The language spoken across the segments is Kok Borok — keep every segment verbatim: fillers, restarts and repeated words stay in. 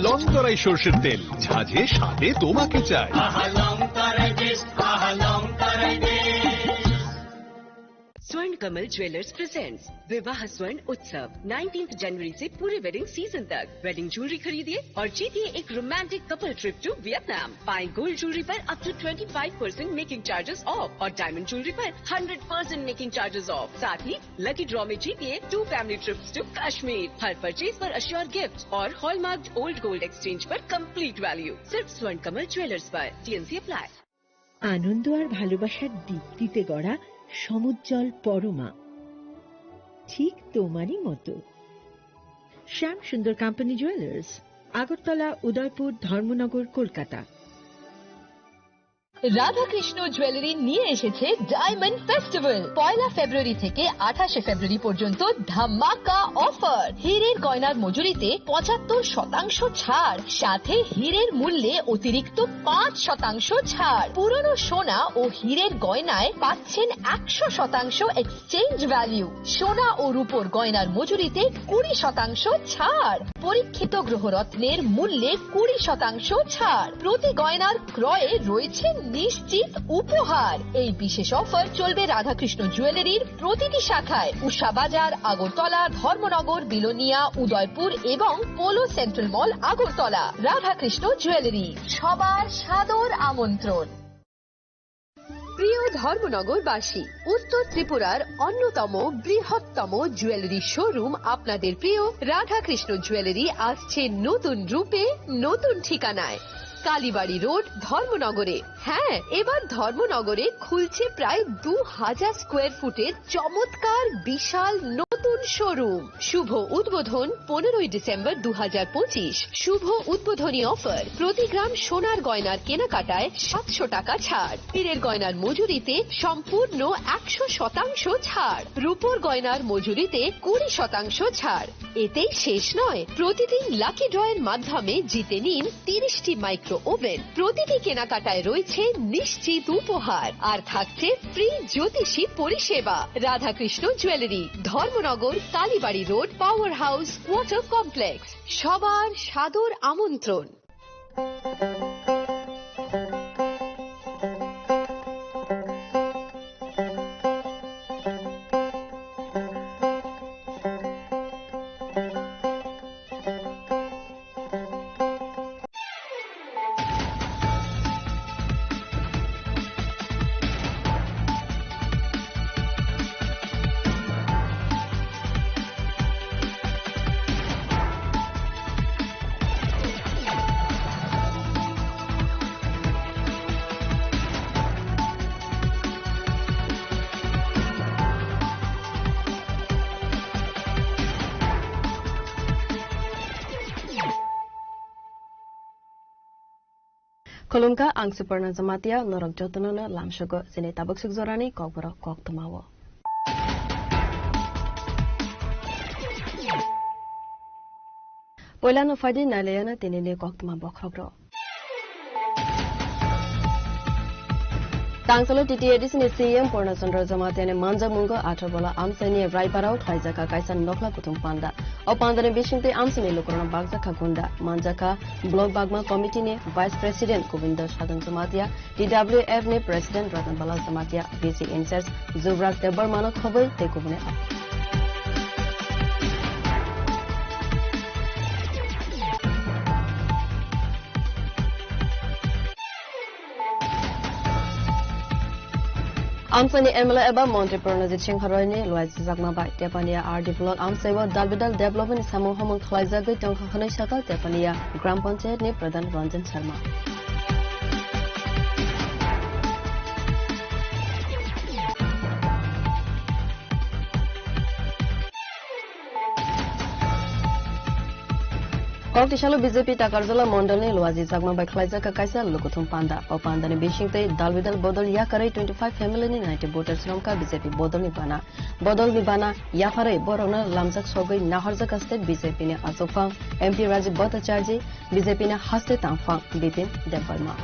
লং তরাই সর্ষের তেল, ঝাঁঝে স্বাদে তোমাকে চাই। আহা লং তরাই বেশ, আহা লং তরাই বেশ। स्वर्ण कमल ज्वेलर्स प्रेजेंट्स विवाह स्वर्ण उत्सव, नाइनटीन्थ जनवरी से पूरे वेडिंग सीजन तक। वेडिंग ज्वेलरी खरीदिए और जीतिए एक romantic couple trip to Vietnam. पाएं गोल्ड ज्वेलरी पर up to twenty five percent making charges off और डायमंड ज्वेलरी पर hundred percent making charges off. साथ ही लकी ड्रॉ में जीतिए two family trips to Kashmir. हर परचेज पर अश्योर गिफ्ट और हॉलमार्क्ड ओल्ड गोल्ड एक्सचेंज पर कंप्लीट वैल्यू। सिर्फ स्वर्ण कमल ज्वेलर्स पर। TNC apply. আনন্দ আর ভালোবাসার দীপ্তিতে গড়া সমুজ্জ্বল পরমা, ঠিক তোমারই মতো। শ্যাম সুন্দর কোম্পানি জুয়েলার্স, আগরতলা, উদয়পুর, ধর্মনগর, কলকাতা। রাধাকৃষ্ণ জুয়েলারি নিয়ে এসেছে ডায়মন্ড ফেস্টিভ্যাল। পয়লা ফেব্রুয়ারি থেকে আঠাশে ফেব্রুয়ারি পর্যন্ত ধামাকা অফার। হীরের গয়নার মজুরিতে পঁচাত্তর শতাংশ ছাড়, সাথে হীরের মূল্যে অতিরিক্ত পাঁচ শতাংশ ছাড়। পুরনো সোনা ও হীরের গয়নায় পাচ্ছেন একশো শতাংশ এক্সচেঞ্জ ভ্যালু। সোনা ও রূপোর গয়নার মজুরিতে কুড়ি শতাংশ ছাড়। পরীক্ষিত গ্রহরত্নের মূল্যে কুড়ি শতাংশ ছাড়। প্রতি গয়নার ক্রয়ে রয়েছে নিশ্চিত উপহার। এই বিশেষ অফার চলবে রাধাকৃষ্ণ জুয়েলারির প্রতিটি শাখায়, উষা বাজার, আগরতলা, ধর্মনগর, বিলোনিয়া, উদয়পুর এবং পোলো সেন্ট্রাল মল, আগরতলা। রাধাকৃষ্ণ জুয়েলারি, সবার সাদর আমন্ত্রণ। প্রিয় ধর্মনগরবাসী, উত্তর ত্রিপুরার অন্যতম বৃহত্তম জুয়েলারি শোরুম আপনাদের প্রিয় রাধাকৃষ্ণ জুয়েলারি আসছে নতুন রূপে, নতুন ঠিকানায়। কালীবাড়ি রোড, ধর্মনগরে। হ্যাঁ, এবার ধর্মনগরে খুলছে প্রায় দু হাজার স্কোয়ার ফুটের চমৎকার বিশাল নতুন শোরুম। শুভ উদ্বোধন পনেরোই ডিসেম্বর দু হাজার পঁচিশ। শুভ উদ্বোধনী অফার, প্রতি গ্রাম সোনার গয়নার কেনাকাটায় সাতশো টাকা ছাড়, হীরের গয়নার মজুরিতে সম্পূর্ণ একশো শতাংশ ছাড়, রূপোর গয়নার মজুরিতে কুড়ি শতাংশ ছাড়। এতেই শেষ নয়, প্রতিদিন লাকি ড্রয়ের মাধ্যমে জিতে নিন তিরিশটি মাইক্রো ওভেন। প্রতিটি কেনাকাটায় রয়েছে নিশ্চিত উপহার, আর থাকছে ফ্রি জ্যোতিষী পরিষেবা। Radhakrishna jewellery, Dharmanagar, Kalibari road, power house, water complex. সবার সাদর আমন্ত্রণ। Khulumkha, ang Suparna Jamatia, norok jotono no lamsogo chini tabuk suk jorani kokborok koktwmao. Poilano phaidi nailayano tinini koktwma bokhorok rok. Tangchalo T T A D C ni C E M Purna Chandra Jamatia ni manjakmungo Atharbola amchaini Raiparao khlaijakha kaisa nokhla kuthum panda. O pandani bisingtwi amchaini lukurokno bakjakha gunda. Manjakha Block Bagma Committee ni Vice President Govinda Sadhan Jamatia, T W F ni President Ratan Bala Jamatia, V C in-charge Jubraj Debbarma no khobwi tei kubuni. Amchaini M L A eba Montri Pranajit Singh Roy ni luaijakma bai Tepania R D block amchai o dalbidal development ni samung hamung khlaijagwi tongkha hwnwi sakha Tepania Gram Panchayat ni Pradhan Ranjan Sharma. Koktisalo B J P Takarjala Mondol ni luaji jakma bai khlaijak kaisa lukuthum panda. O panda ni bisingtwi dalbidal bodol yakarwi twenty five family ni ninety voters romkha B J P bodol ni bana. Bodol ni bana yapharwi borokno lamjak sogwi nahorjak state B J P ni achukphang M P Rajib Bhattacharjee, B J P ni haste tangphang Bipin Debbarma.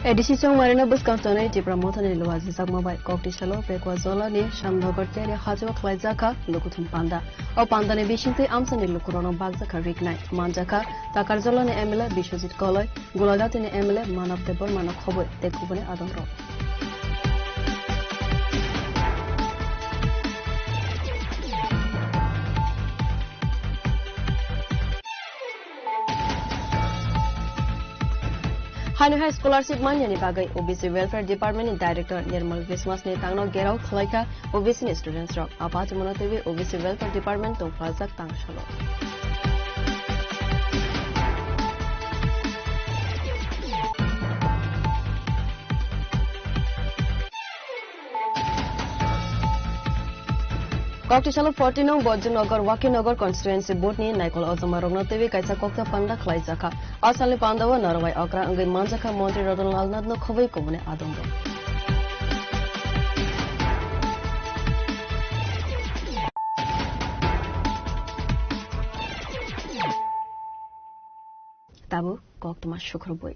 A D C chongmarino bwskang tonwi Tipra Mothani luajijakma bai kokti salo Pekwa Jolani Shyamnagar Teri hajao khlaijakha lukuthum panda. O pandani bisingtwi amchaini lukurokno bakjakha riknai. Manjakha Takarjolani M L A Biswajit Koloi, Golagatini M L A Manav Debbarmano khobwi tei kubuni adongrok. Haino hai scholarship manyani bagwi O B C Welfare Department ni Director Nirmal Biswas ni tangno gerao khwlaikha O B C ni students rok. Abo achomano twiwi O B C Welfare Department tongphlajak tangsalo. Kokti salo forty nong Bojjanagar Wakinagar constituency board ni naikol ojomarokno twiwi kaisa kokta panda khlaijakha. O salni pandao norwai okra wngwi manjakha Montri Ratan Lal Nath no khobwi kubuni adongrok. Tabuk koktwma sukrubwi.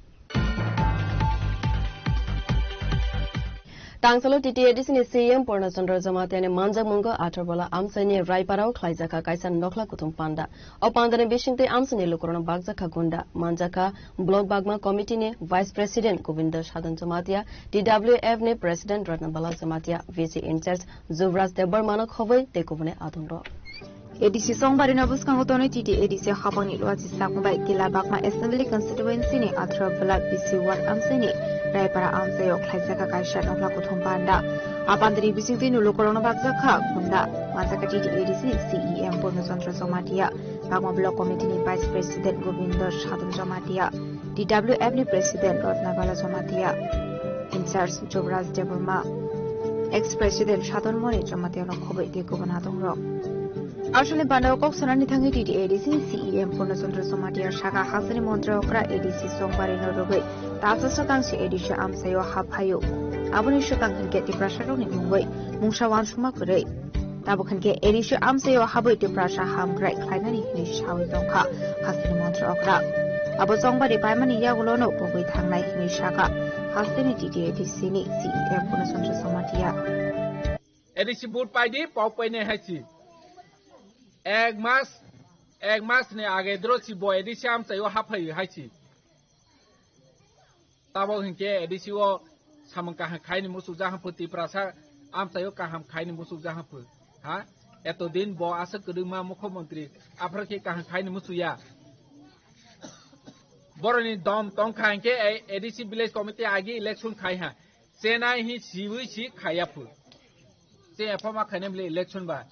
Tangsalo T T A D C ni C E M Purna Chandra Jamatia ni manjakmungo Atharbola amchaini Raiparao khlaijakha kaisa nokhla kuthum panda. O pandani bisingtwi amchaini lukurokno bakjakha gunda. Manjakha Block Bagma Committee ni Vice President Govinda Sadhan Jamatia, T W F ni President Ratnabala Jamatia, V C in-charge Juvraj Debbarmano khobwi tei kubuni adongrok. A D C chongbarino bwskango tonwi T T A D C hapangni luachi sakma bai Kila Bagma Assembly Constituency ni Atharbola B C Ward amchaini Raipara amchaio khlaijakha kaisa nokhla kuthum panda. A pandani bisingtwi lukurokno bakjakha gunda. Manjakha T T A D C ni C E M Purna Chandra Jamatia, Bagma Block Committee ni Vice President Govinda Sadhan Jamatia, T W F ni President Ratnabala Jamatia, in-charge Juvraj Debbarma, ex-president Sadhan Moni Jamatia no khobwi tei kubun adongrok. Aswkni pandao kok sanani thangwi T T A D C ni C E M Purna Chandra Jamatia saka hasteni montri okra A D C chongbarino rwgwi tasa swkang se A D C amchaio haphaio. Aboni swkang hinkhe Tiprasarokni mungwi mungsa uansukma kwrwi. Tabuk hinkhe A D C amchaio habwi Tiprasa hamkrai khlainani hinwi sawi tongkha hasteni montri okra. Abo chongbari paimani yagulono pogwi thangnai hinwi sakha hasteni T T A D C ni C E M Purna Chandra Jamatia. A D C vote paidi, pok painai hai si. Ek mas, ek mas ni age dro si bo A D C amchaio haphai hai si. Tabok hinkhe A D C o samung kaham khaini muchukjak hamphu, Tiprasa amchaio kaham khaini muchukjak hamphu. Ha? Eto din bo aswk kwrwngma mukhyamantri, aphuru khe kaham khaini muchukya. Boroni dom tongkha hinkhe A D C village committee agi election khai ha. Chenai hi siwi si khaya phu. Che epho ma khainai bwle election ba.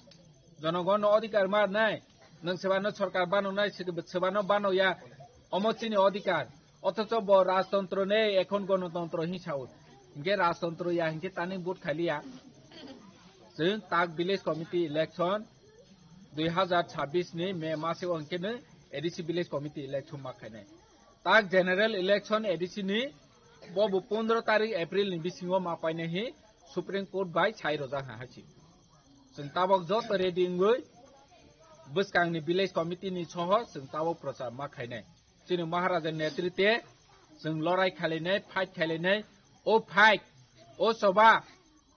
Jonogon no odhikar mar nai. Nwng sebano sorkar bano nai, se-, sebano bano ya. Omo chini odhikar. Othocho bo rajtontro nei, ekhon gonotontro hi sao. Hinkhe rajtontro ya, hinkhe tani vote khailiya. Chwng tak village committee election dui hazar chabbish ni May mase o hinkhe no A D C village committee election ma khainai. Tak general election A D C ni bo bo pondro tarik April ni bisingo ma painai hi Supreme Court bai sai rojak ha hai si. Chwng tabok joto ready wngwi bwskang ni village committee ni soho chwng tabok prochar ma khainai. Chini Maharaja ni netritwe chwng lorai khailainai, fight khailainai. O fight, o choba,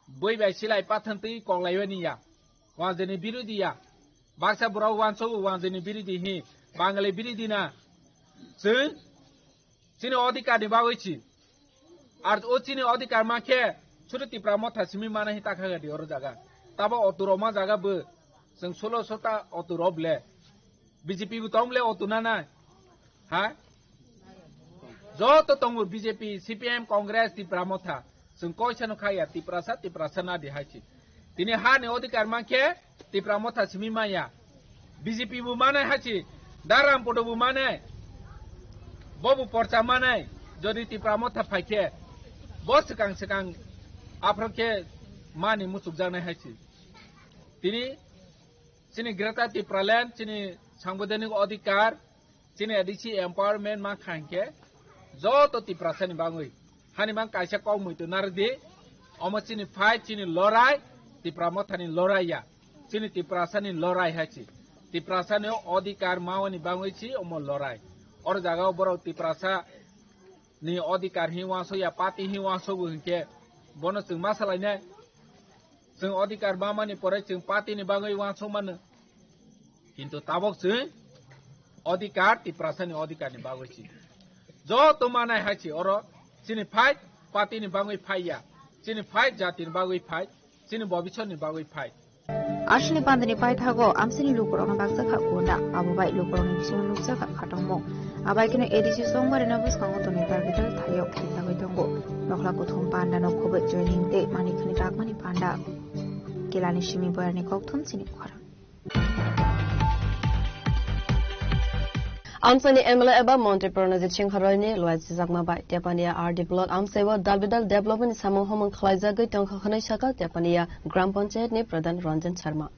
bui bai silai pathantwi koklaimani ya. Wanjani birodhi ya. Baksa borok wansogo wanjani birodhi hi. Bangali birodhi na. Chwng chini odhikar ni bagwi si. Ar o chini odhikar ma khe, suri Tipra Motha simi mana hi takha gadi oro jaga. Tabo otu rok ma jaga bo. Chwng solo sota otu rok ble. B J P bo tong ble otu na nai. Ha? Joto tongo B J P, C P M, Congress, Tipra Motha. Chwng koisa no khaya, Tiprasa, Tiprasa nadi hai si. Tini ha ni odhikar mankhe Tipra Motha simi maya. B J P bo manai hai si, Daram Podo bo manai. Bo bo porcha manai. Jodi Tipra Motha phaikhe, bo swkang swkang aphro khe mani muchukjaknai hai si. Tini chini Greater Tipraland, chini sangbidhanik odhikar, chini A D C empowerment ma kha hinkhe, joto Tiprasa ni bagwi. Hani mang kaisa kok muitu narwkdi, omo chini fight, chini lorai, Tipra Mothani lorai ya. Chini Tiprasa ni lorai hai si. Tiprasa ni odhikar mawani bagwi si omo lorai. Oro jaga o borok Tiprasa ni odhikar hi uansuk ya, party hi uansuk bo hinkhe bono chwng ma salainai. Chwng odhikar mamani pore chwng party ni bagwi uansuk mano. Kintu tabok chwng odhikar, Tiprasa ni odhikar ni bagwi si. Joto manai hai si oro chini fight party ni bagwi phai ya. Chini fight jati ni bagwi fight. Chini bobisor ni bagwi fight. Aswkni pandani paithago amchaini lukurokno baksa kha kunda, abo bai lukurokni bisingo nukjak kha khatongmung. Abai kheno A D C Songbarino bwskango tonwi dal bidal thaio khlaijagwi tongo. Nokhla kuthum pandano khoboi joining tei manikhani rakmani panda. Kelani simi boyarni kokthum chini khorang. Amchaini M L A eba Montri Pranajit Singha Royni luaijakma bai Tepania R D Block amchaibo dalbidal development ni samung humung khlaijagwi tongkha hwnwi sakha Tepania Gram Panchayat ni Pradhan Ranjan Sharma.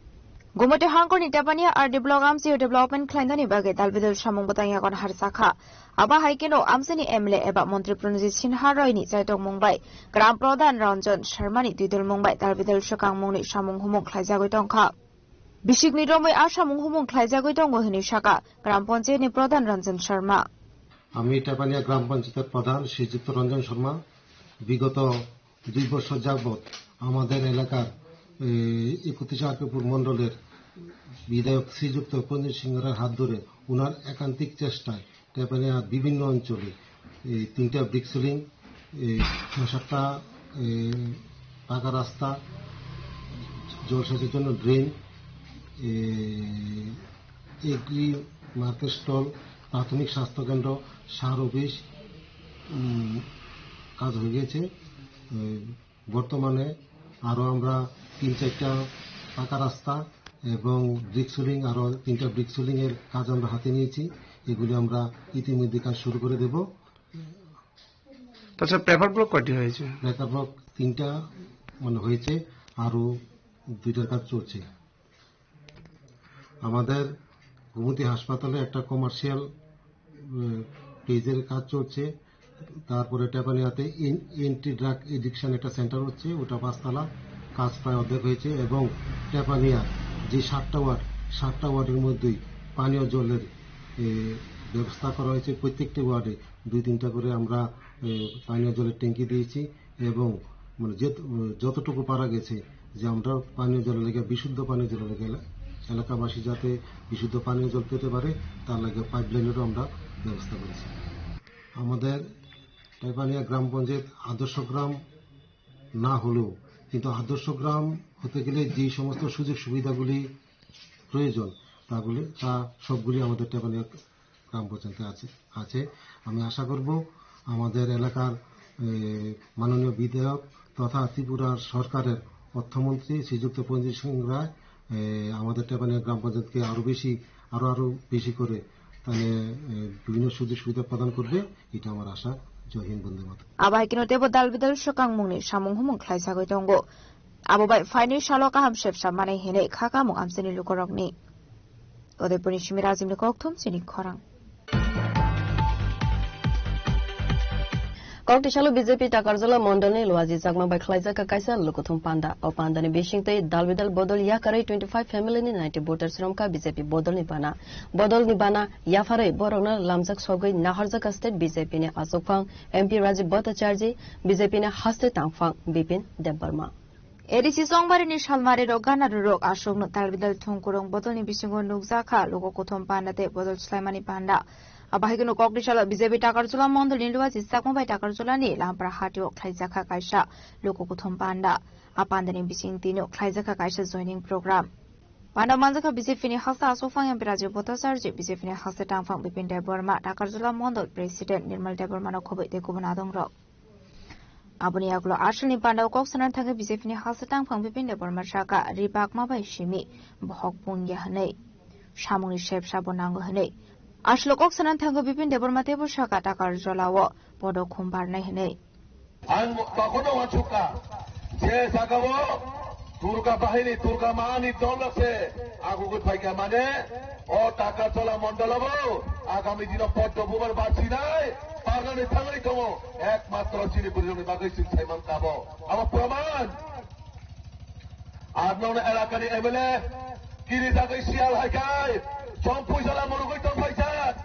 Gumoti hangkorni Tepania R D Block amchaio development khlainani bagwi dalbidal samung bwtang yagon harjakha. Abo hai kheno amchaini M L A eba Montri Pranajit Singha Royni chaitokmung bai Gram Pradhan Ranjan Sharmani twidulmung bai dalbidal swkangmungni samung humung khlaijagwi tongkha. Bisikni romwi a samung humung khlaijagwi tongo hwnwi sakha Gram Panchayat ni Pradhan Ranjan Sharma. আমি টেপানিয়া গ্রাম পঞ্চায়েতের প্রধান শ্রীযুক্ত রঞ্জন শর্মা। বিগত দুই বছর যাবৎ আমাদের এলাকার, এ, একত্রিশ আর কেপুর মণ্ডলের বিধায়ক শ্রীযুক্ত প্রঞ্জিত সিংহরার হাত ধরে ওনার একান্তিক চেষ্টায় টেপানিয়ার বিভিন্ন অঞ্চলে এই তিনটা ব্রিক সিলিং, এই ছয় সাতটা, এই পাকা রাস্তা, জলসেচের জন্য ড্রেন, এই এগ্রি মার্কেট স্টল, প্রাথমিক স্বাস্থ্যকেন্দ্র, সার অফিস, উম, কাজ হয়ে গেছে। এই বর্তমানে আরো আমরা তিন চারটা পাকা রাস্তা এবং ব্রিক সিলিং, আরো তিনটা ব্রিক সিলিং এর কাজ আমরা হাতে নিয়েছি। এগুলি আমরা ইতিমধ্যে কাজ শুরু করে দেব। তাছাড়া পেপার ব্লক কয়টি হয়েছে? পেপার ব্লক তিনটা মানে হয়েছে, আরো দুইটার কাজ চলছে। আমাদের গোমতী হাসপাতালে একটা কমার্শিয়াল, উম, পেজের কাজ চলছে। তারপরে টেপানিয়াতে এন-, এন্টি ড্রাগ এডিকশন একটা সেন্টার হচ্ছে, ওটা পাঁচতলা, কাজ প্রায় অর্ধেক হয়েছে। এবং টেপানিয়া যে সাতটা ওয়ার্ড, সাতটা ওয়ার্ডের মধ্যেই পানীয় জলের, এ, ব্যবস্থা করা হয়েছে। প্রত্যেকটি ওয়ার্ডে দুই তিনটা করে আমরা, এ, পানীয় জলের ট্যাঙ্কি দিয়েছি। এবং মানে যে, যতটুকু পারা গেছে যে আমরা পানীয় জলের লেগে, বিশুদ্ধ পানীয় জলের লেগে এলা-, এলাকাবাসী যাতে বিশুদ্ধ পানীয় জল পেতে পারে, তার লাগে পাইপলাইনেরও আমরা ব্যবস্থা করেছি। আমাদের টেপানিয়া গ্রাম পঞ্চায়েত আদর্শ গ্রাম না হলেও, কিন্তু আদর্শ গ্রাম হতে গেলে যে সমস্ত সুযোগ সুবিধাগুলি প্রয়োজন, তাগুলি, তা সবগুলি আমাদের টেপানিয়া গ্রাম পঞ্চায়েতে আছে, আছে। আমি আশা করব আমাদের এলাকার, এ, মাননীয় বিধায়ক তথা ত্রিপুরার সরকারের অর্থমন্ত্রী শ্রীযুক্ত প্রঞ্জিত সিং রায়, এ, আমাদের টেপানিয়া গ্রাম পঞ্চায়েতকে আরো বেশি, আরো, আরো বেশি করে তাহলে, এ, বিভিন্ন সুযোগ সুবিধা প্রদান করবে, এটা আমার আশা। জয় হিন্দ, বন্দে মাতরম। Abo hai kheno teibo dal bidal swkangmungni samung humung khlaijagwi tongo. Abo bai phainwi salo kaham sepsa manwi hinwi kha kamung amchaini lukurokni. Udaipurni simi Rajibni kokthum chini khorang. Kokti salo B J P Takarjala Mondolni Luaji Chakma bai khlaijak kha kaisa lukuthum panda. O pandani bisingtwi dalbidal bodol yakarwi twenty five family ni ninety voters romkha B J P bodolni bana. Bodolni bana yapharwi borokno lamjak sogwi nahorjak kha state B J P ni achukphang M P Rajib Bhattacharjee, B J P ni haste tangphang Bipin Debbarma. A D C Songbarini salmari rok gana rurok aswkno talbidal thung kurung bodolni bisingo nukjakha lugo kuthum panda tei bodol swlaimani panda. Abo hai kheno kokti salo B J P Takarjala mondolni Luaji Chakma bai Takarjalani Lampra hatio khlaijakha kaisa lugo kuthum panda. A pandani bising tino khlaijakha kaisa joining program. Panda manjakha B J P ni haksa aswkphang M P Rajib Bhattacharjee, B J P ni haksa tangphang Bipin Debbarma, Takarjala mondol president Nirmal Debbarmano khoboi tei kubun adongrok. Aboni yagulo asalni pandao kok sanani thangwi B J P ni haksa tangphang Bipin Debbarma saka ri bakma bai simi bohok bungya hwnwi samungni sepsa bo nango hwnwi. Asalo kok sanani thangwi Bipin Debbarma teibo saka Takarjalao podo khum barnai hwnwi. Ang tokhno uansukha, je jagao Durga bahini, Durga mani dol se agugwi phaikha mane, o Takarjala mondolabo agami dino Poddo Bubar bachinai parnani thangwi tongo, ekmatro chini bwrwirokni bagwi chwng saimankha bo. Abo proman. Ar nongni elakani M L A kiri jagwi siyal hai khai, chompuijala murugwi tongphaijak.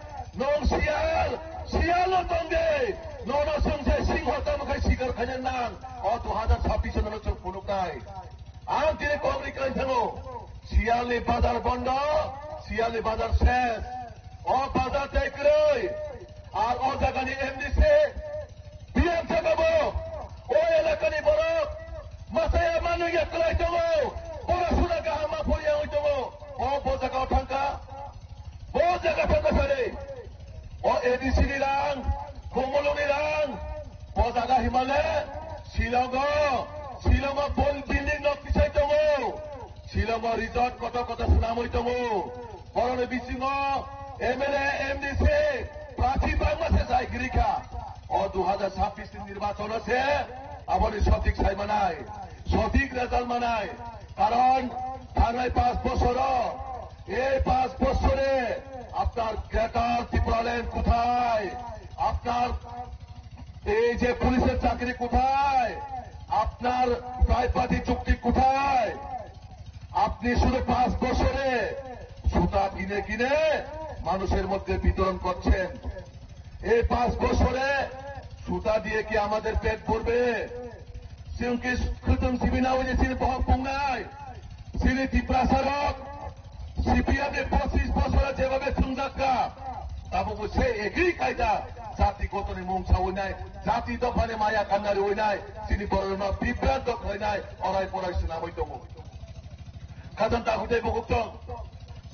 Nong sial, sial no tong de. Nono chwng se singho tamo khai sikar khaina nang. O dui hajar chhabbish nono chwng phunuknai. Ang tini kok ri kai thango. Sial ni bazar bondo, sial ni bazar ses. O bazar tei kwrwi. Ar o jaga ni M D C. Biyang saka bo, o elakani borok, masaya manwi ya kwlai tongo, borok suna kaham ma phuri ya oi tongo, o bo jaga o thangka, bo jaga thangka sari, o A D C ni rang, Khumulwng ni rang, bo jaga himale, Shillong o, Shillong o bol building nok kisai tongo, Shillong o resort koto koto swnamwi tongo. Boroni bisingo M L A, M D C, prarthi bangma se jai giri kha. O dui hajar chhabbish ni nirbachon o se aboni sothik sai manai, sothik result manai. Karon thangnai panch bochoro, ei panch bochore apnar Greater Tipraland kothay? Apnar ei je police er chakri kothay? Apnar tripartite chukti kothay? আপনি শুধু পাঁচ বছরে সুতা কিনে কিনে মানুষের মধ্যে বিতরণ করছেন। এই পাঁচ বছরে সুতা দিয়ে কি আমাদের পেট ভরবে? Chwng ki khwtwng simi nawi ni chini bohok pungnai, chini Tiprasa rok C P M ni pochis bochoro jeba be thwngjak kha, tabukbo se ekhi kaida jati gotoni mung sawi nai, jati dophani maya kanna riwi nai, chini borok rokno bibranto khlai nai, orai porai swnamwi tongo. Khajang takhuk tei bukhuk tong.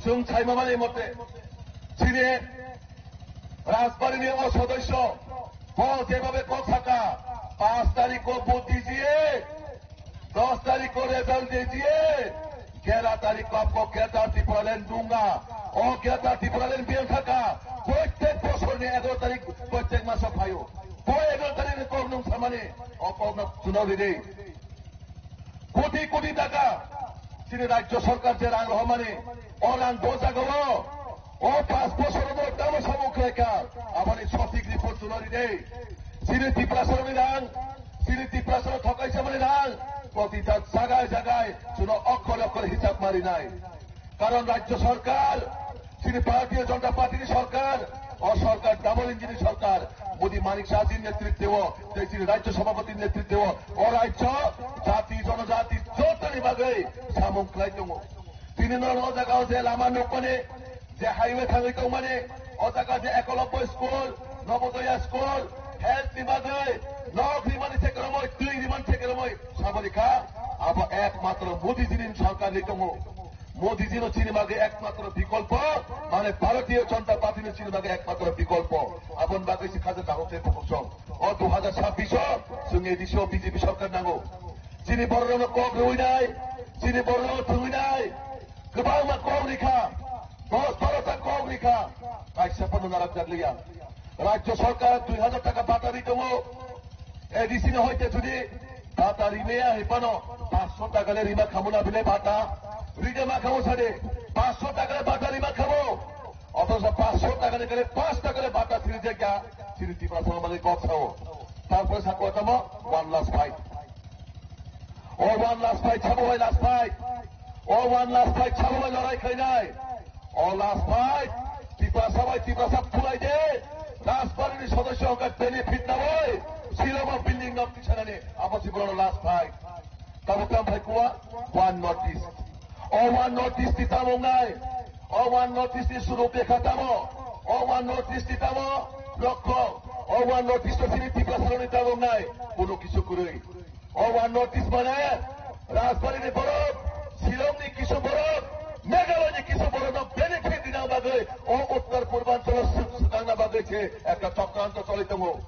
Chwng saimamani mote, chini Rajbari ni o sodosyo, bo jebabe kok saka, panch tarikh ko vote dijiye, dos tarikh ko result dijiye, gyaara tarikh ko aapko Greater Tipraland dunga. O Greater Tipraland biyang thaka, prottek bochor ni egaro tarikh, prottek maso phaio. Bo egaro tarikh ni kok nwng samani, o kok no chuno ridi. Koti koti taka chini rajyo sarkar je rang rohormani, o rang bo jaga o, o panch bochor o tamo samung khlai kha, aboni sothik report chuno ridi. Chini Tiprasa ni rang, chini Tiprasa thokai samani rang, protita jagai jagai chuno okkore okkore hisab marinai. Karon rajyo sarkar, chini Bharatiya Janata Party ni sarkar, o sarkar double engine ni sarkar, Modi Manik Shah ji ni netritwo, tei chini rajyo sabhapati ni netritwo, o rajyo jati jonojati jotoni bagwi samung khlai tongo. Tini no o jaga o je lama nukmani, je highway thangwi tongmani, o jaga je Ekolobbo school, Nobodoya school, health ni bagwi, nok rimani thekromoi, twi rimani thekromoi, saboni kha, abo ekmatro Modi ji ni sarkar ni tongo. Modi ji no chini bagwi ekmatro bikolpo, mane Bharatiya Janata Party no chini bagwi ekmatro bikolpo. Aboni bagwi se khaja takhuk tei bukhuk song. O dui hajar chhabbish o chwng A D C o B J P sarkar nango. Chini borok rokno kok rwi nai, chini borok rokno thwngwi nai. Kwbangma kok rikha, dos baro ta kok rikha. Kaisa phano narak jak liya. Rajyo sarkar dui hajar taka bata ri tongo. A D C no hoite jodi bata rimaya hai phano panchsho taka le rima khamu na bile bata. Ride ma khamu sade, panchsho taka le bata rima khamu. Othocho panchsho taka le kale panch taka le bata siri jekya, siri Tiprasa no bagwi kok sao. Tarpore sako tamo one last fight. O one last fight, sabo hai last fight. O one last fight, sabo hai lorai khainai. O last fight, Tiprasa bai Tiprasa phulai de. Rajbari ni sodosyo hwnkha benefit na bai. Siloma building no tisanani, abo si borok last fight. Tamo kam phai kuwa, one North East. O one North East ni tamo nai. O one North East ni suru bekha tamo. O one North East ni tamo lokho. O one North East o sini Tiprasa ni tamo nai. Kuno kisu kurui. O one North East mane Rajbari ni borok, Shillong ni kisu borok, Meghalaya ni kisu borok no benefit dina bagwi o Uttar Purbanchal o swk swkangna bagwi se ekta chokranto choli tongo.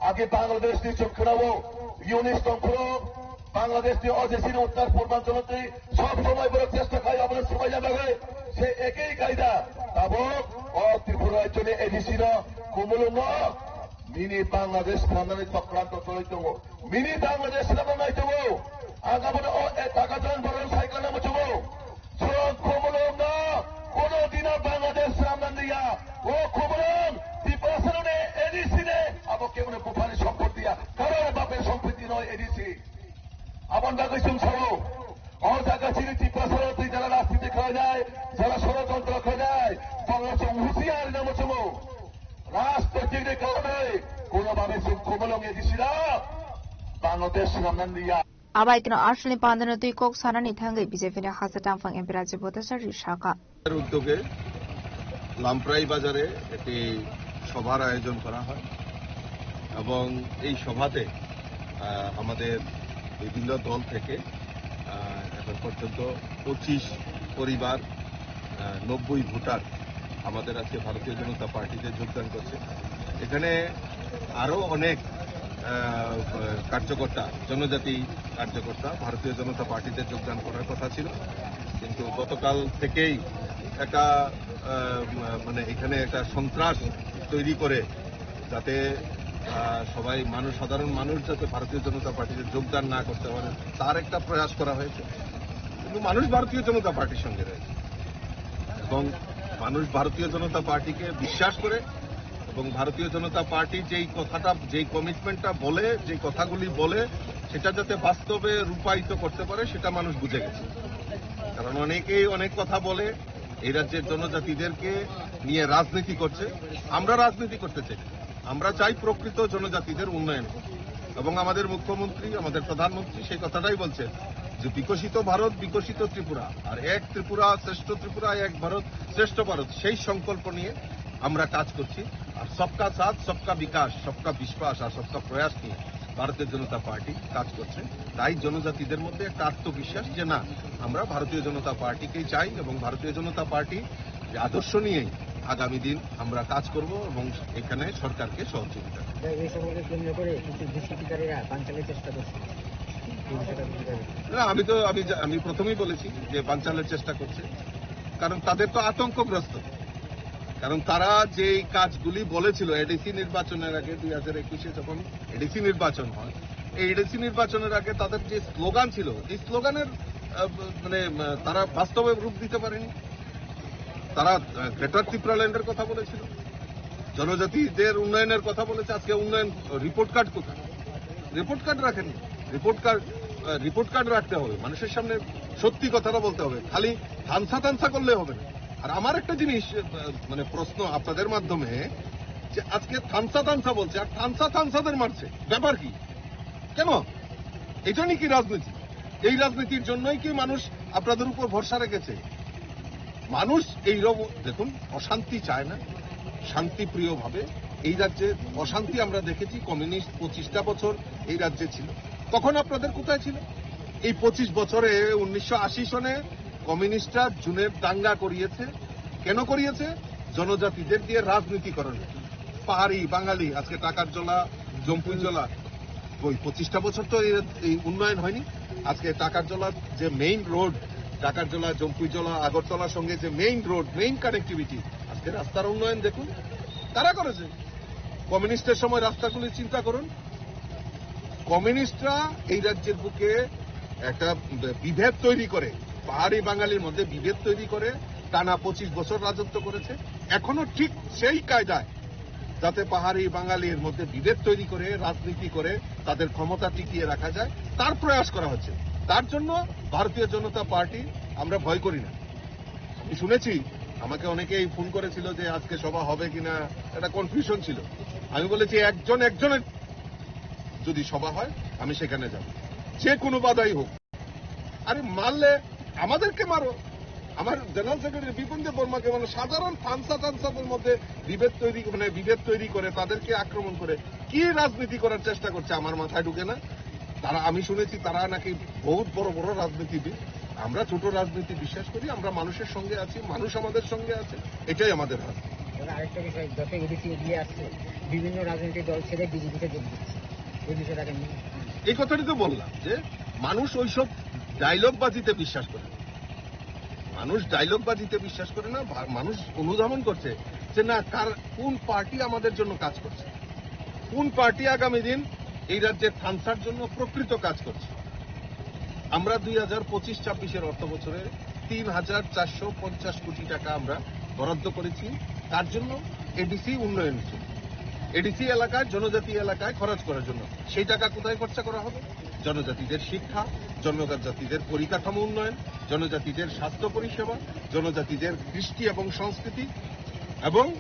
Age Bangladesh ni chwng khwnao, Yunus tongphuru, Bangladesh ni o je sini Uttar Purbanchal twi sob somoi borok chesta khai obono swbaina bagwi se ekei kaida tabok o Tripura rajyo ni A D C no Khumulwng o mini Bangladesh khamnani chokranto choli tongo. Mini Bangladesh lama nai tongo. Ang abono o e taka jon borok cycle lama tongo. Chwng Khumulwng no kono dino Bangladesh ramna niya. O Khumulwng Tiprasa ni A D C ni abo kebono buphani sompoti ya. Karon bapni sompoti no A D C. Aboni bagwi chwng sao. O jaga chini Tiprasa twi jara rajniti khlainai, jara sorojontro khlainai, borok chwng husiar rina muchungo. Chini kaunai, kuno babe sung kumulung ya disida, Bangladesh sung amnan dia. Abai kino Arshali Pandano twi kok sanani thangwi B J P ni hasa tangphang M P Rajib Bhattacharya saka. উদ্যোগে লামপ্রাই বাজারে একটি সভার আয়োজন করা হয় এবং এই সভাতে, আহ, আমাদের বিভিন্ন দল থেকে, আহ, এখন পর্যন্ত পঁচিশ পরিবার, আহ, নব্বই ভোটার আমাদের আজকে ভারতীয় জনতা পার্টিতে যোগদান করছে। এখানে আরও অনেক, আহ, কার্যকর্তা, জনজাতি কার্যকর্তা ভারতীয় জনতা পার্টিতে যোগদান করার কথা ছিল, কিন্তু গতকাল থেকেই একটা, আহ, মানে এখানে একটা সন্ত্রাস তৈরি করে যাতে, আহ, সবাই মানুষ, সাধারণ মানুষ যাতে ভারতীয় জনতা পার্টিতে যোগদান না করতে পারে, তার একটা প্রয়াস করা হয়েছে। কিন্তু মানুষ ভারতীয় জনতা পার্টির সঙ্গে রয়েছে এবং মানুষ ভারতীয় জনতা পার্টিকে বিশ্বাস করে এবং ভারতীয় জনতা পার্টি যেই কথাটা, যেই কমিটমেন্টটা বলে, যেই কথাগুলি বলে, সেটা যাতে বাস্তবে রূপায়িত করতে পারে, সেটা মানুষ বুঝে গেছে। কারণ অনেকেই অনেক কথা বলে, এই রাজ্যের জনজাতিদেরকে নিয়ে রাজনীতি করছে। আমরা রাজনীতি করতে চাই না। আমরা চাই প্রকৃত জনজাতিদের উন্নয়ন। এবং আমাদের মুখ্যমন্ত্রী, আমাদের প্রধানমন্ত্রী সেই কথাটাই বলছেন যে বিকশিত ভারত, বিকশিত ত্রিপুরা, আর এক ত্রিপুরা, শ্রেষ্ঠ ত্রিপুরা, এক ভারত, শ্রেষ্ঠ ভারত, সেই সংকল্প নিয়ে আমরা কাজ করছি। আর সবকা সাথ, সবকা বিকাশ, সবকা বিশ্বাস আর সবকা প্রয়াস নিয়ে ভারতীয় জনতা পার্টি কাজ করছে। তাই জনজাতিদের মধ্যে একটা আত্মবিশ্বাস যে না, আমরা ভারতীয় জনতা পার্টিকেই চাই এবং ভারতীয় জনতা পার্টি যে আদর্শ নিয়েই আগামী দিন আমরা কাজ করব এবং এখানে সরকারকে সহযোগিতা করব। এই সভাকে কেন্দ্র করে কিছু দুষ্কৃতিকারীরা পাঞ্চালের চেষ্টা করছে। এই বিষয়টা আপনি কিভাবে দেখছেন? না, আমি তো, আমি জা-, আমি প্রথমেই বলেছি যে পাঞ্চালের চেষ্টা করছে, কারণ তাদের তো আতঙ্কগ্রস্ত, কারণ তারা যেই কাজগুলি বলেছিল এডিসি নির্বাচনের আগে, দুই হাজার একুশে যখন এডিসি নির্বাচন হয়, এই এডিসি নির্বাচনের আগে তাদের যে স্লোগান ছিল, এই স্লোগানের, আহ, মানে, আহ, তারা বাস্তবে রূপ দিতে পারেনি। তারা, আহ, গ্রেটার ত্রিপুরাল্যান্ডের কথা বলেছিল, জনজাতিদের উন্নয়নের কথা বলেছে। আজকে উন্নয়ন রিপোর্ট কার্ড কোথায়? রিপোর্ট কার্ড রাখেনি। রিপোর্ট কার্ড, আহ, রিপোর্ট কার্ড রাখতে হবে, মানুষের সামনে সত্যি কথাটা বলতে হবে। খালি থানসা থানসা করলে হবে না। আর আমার একটা জিনিস, আহ, মানে, প্রশ্ন আপনাদের মাধ্যমে, যে আজকে থানসা থানসা বলছে আর থানসা থানসাদের মারছে, ব্যাপার কি? কেন? এটা নাকি রাজনীতি? এই রাজনীতির জন্যই কি মানুষ আপনাদের উপর ভরসা রেখেছে? মানুষ এই রকম, দেখুন, অশান্তি চায় না, শান্তিপ্রিয়ভাবে। এই রাজ্যে অশান্তি আমরা দেখেছি, কমিউনিস্ট পঁচিশটা বছর এই রাজ্যে ছিল, তখন আপনাদের কোথায় ছিল? এই পঁচিশ বছরে, উনিশশো আশি সনে কমিউনিস্টরা জুনের দাঙ্গা করিয়েছে। কেন করিয়েছে? জনজাতিদের দিয়ে রাজনীতি করানো। পাহাড়ি বাঙালি, আজকে টাকারজলা, জম্পুইজলা, ওই পঁচিশটা বছর তো এই, এই উন্নয়ন হয়নি। আজকে টাকারজলার যে মেইন রোড, টাকারজলা, জম্পুইজলা, আগরতলার সঙ্গে যে মেইন রোড, মেইন কানেক্টিভিটি, আজকে রাস্তার উন্নয়ন দেখুন, তারা করেছে। কমিউনিস্টের সময় রাস্তাগুলি চিন্তা করুন। কমিউনিস্টরা এই রাজ্যের বুকে একটা বিভেদ তৈরি করে, পাহাড়ি বাঙালির মধ্যে বিভেদ তৈরি করে টানা পঁচিশ বছর রাজত্ব করেছে। এখনো ঠিক সেই কায়দায় যাতে পাহাড়ি বাঙালির মধ্যে বিভেদ তৈরি করে, রাজনীতি করে, তাদের ক্ষমতা টিকিয়ে রাখা যায়, তার প্রয়াস করা হচ্ছে। তার জন্য ভারতীয় জনতা পার্টি আমরা ভয় করি না। আমি শুনেছি, আমাকে অনেকেই ফোন করেছিল যে আজকে সভা হবে কিনা, একটা কনফিউশন ছিল। আমি বলেছি, একজন একজনের যদি সভা হয়, আমি সেখানে যাব, যে কোনো বাধাই হোক। আরে মারলে আমাদেরকে মারো। আমার জেনারেল সেক্রেটারি বিপিন দেব বর্মাকে, মানে, সাধারণ থানসা থানসাদের মধ্যে বিভেদ তৈরি, মানে, বিভেদ তৈরি করে, তাদেরকে আক্রমণ করে কি রাজনীতি করার চেষ্টা করছে, আমার মাথায় ঢুকে না। তারা, আমি শুনেছি তারা নাকি বহুত বড় বড় রাজনীতিবিদ। আমরা ছোট রাজনীতি বিশ্বাস করি, আমরা মানুষের সঙ্গে আছি, মানুষ আমাদের সঙ্গে আছে, এটাই আমাদের রাজনীতি। দাদা, আরেকটা বিষয়, যত এডিসি এগিয়ে আসছে, বিভিন্ন রাজনৈতিক দল ছেড়ে বিজেপিতে যোগ দিচ্ছে, এই বিষয়টা কেমন? এই কথাটাই তো বললাম যে মানুষ ওইসব ডায়লগ বাজিতে বিশ্বাস করে না। মানুষ ডায়লগ বাজিতে বিশ্বাস করে না। ভা-, মানুষ অনুধাবন করছে যে না, কার, কোন পার্টি আমাদের জন্য কাজ করছে, কোন পার্টি আগামী দিন এই রাজ্যের থানসার জন্য প্রকৃত কাজ করছে। আমরা দুই হাজার পঁচিশ ছাব্বিশের অর্থ বছরে তিন হাজার চারশো পঞ্চাশ কোটি টাকা আমরা বরাদ্দ করেছি, তার জন্য এডিসি উন্নয়নের জন্য, এডিসি এলাকায়, জনজাতি এলাকায় খরচ করার জন্য। সেই টাকা কোথায় খরচা করা হবে? জনজাতিদের শিক্ষা, জনজাতিদের পরিকাঠামো উন্নয়ন, জনজাতিদের স্বাস্থ্য পরিষেবা, জনজাতিদের কৃষ্টি এবং সংস্কৃতি এবং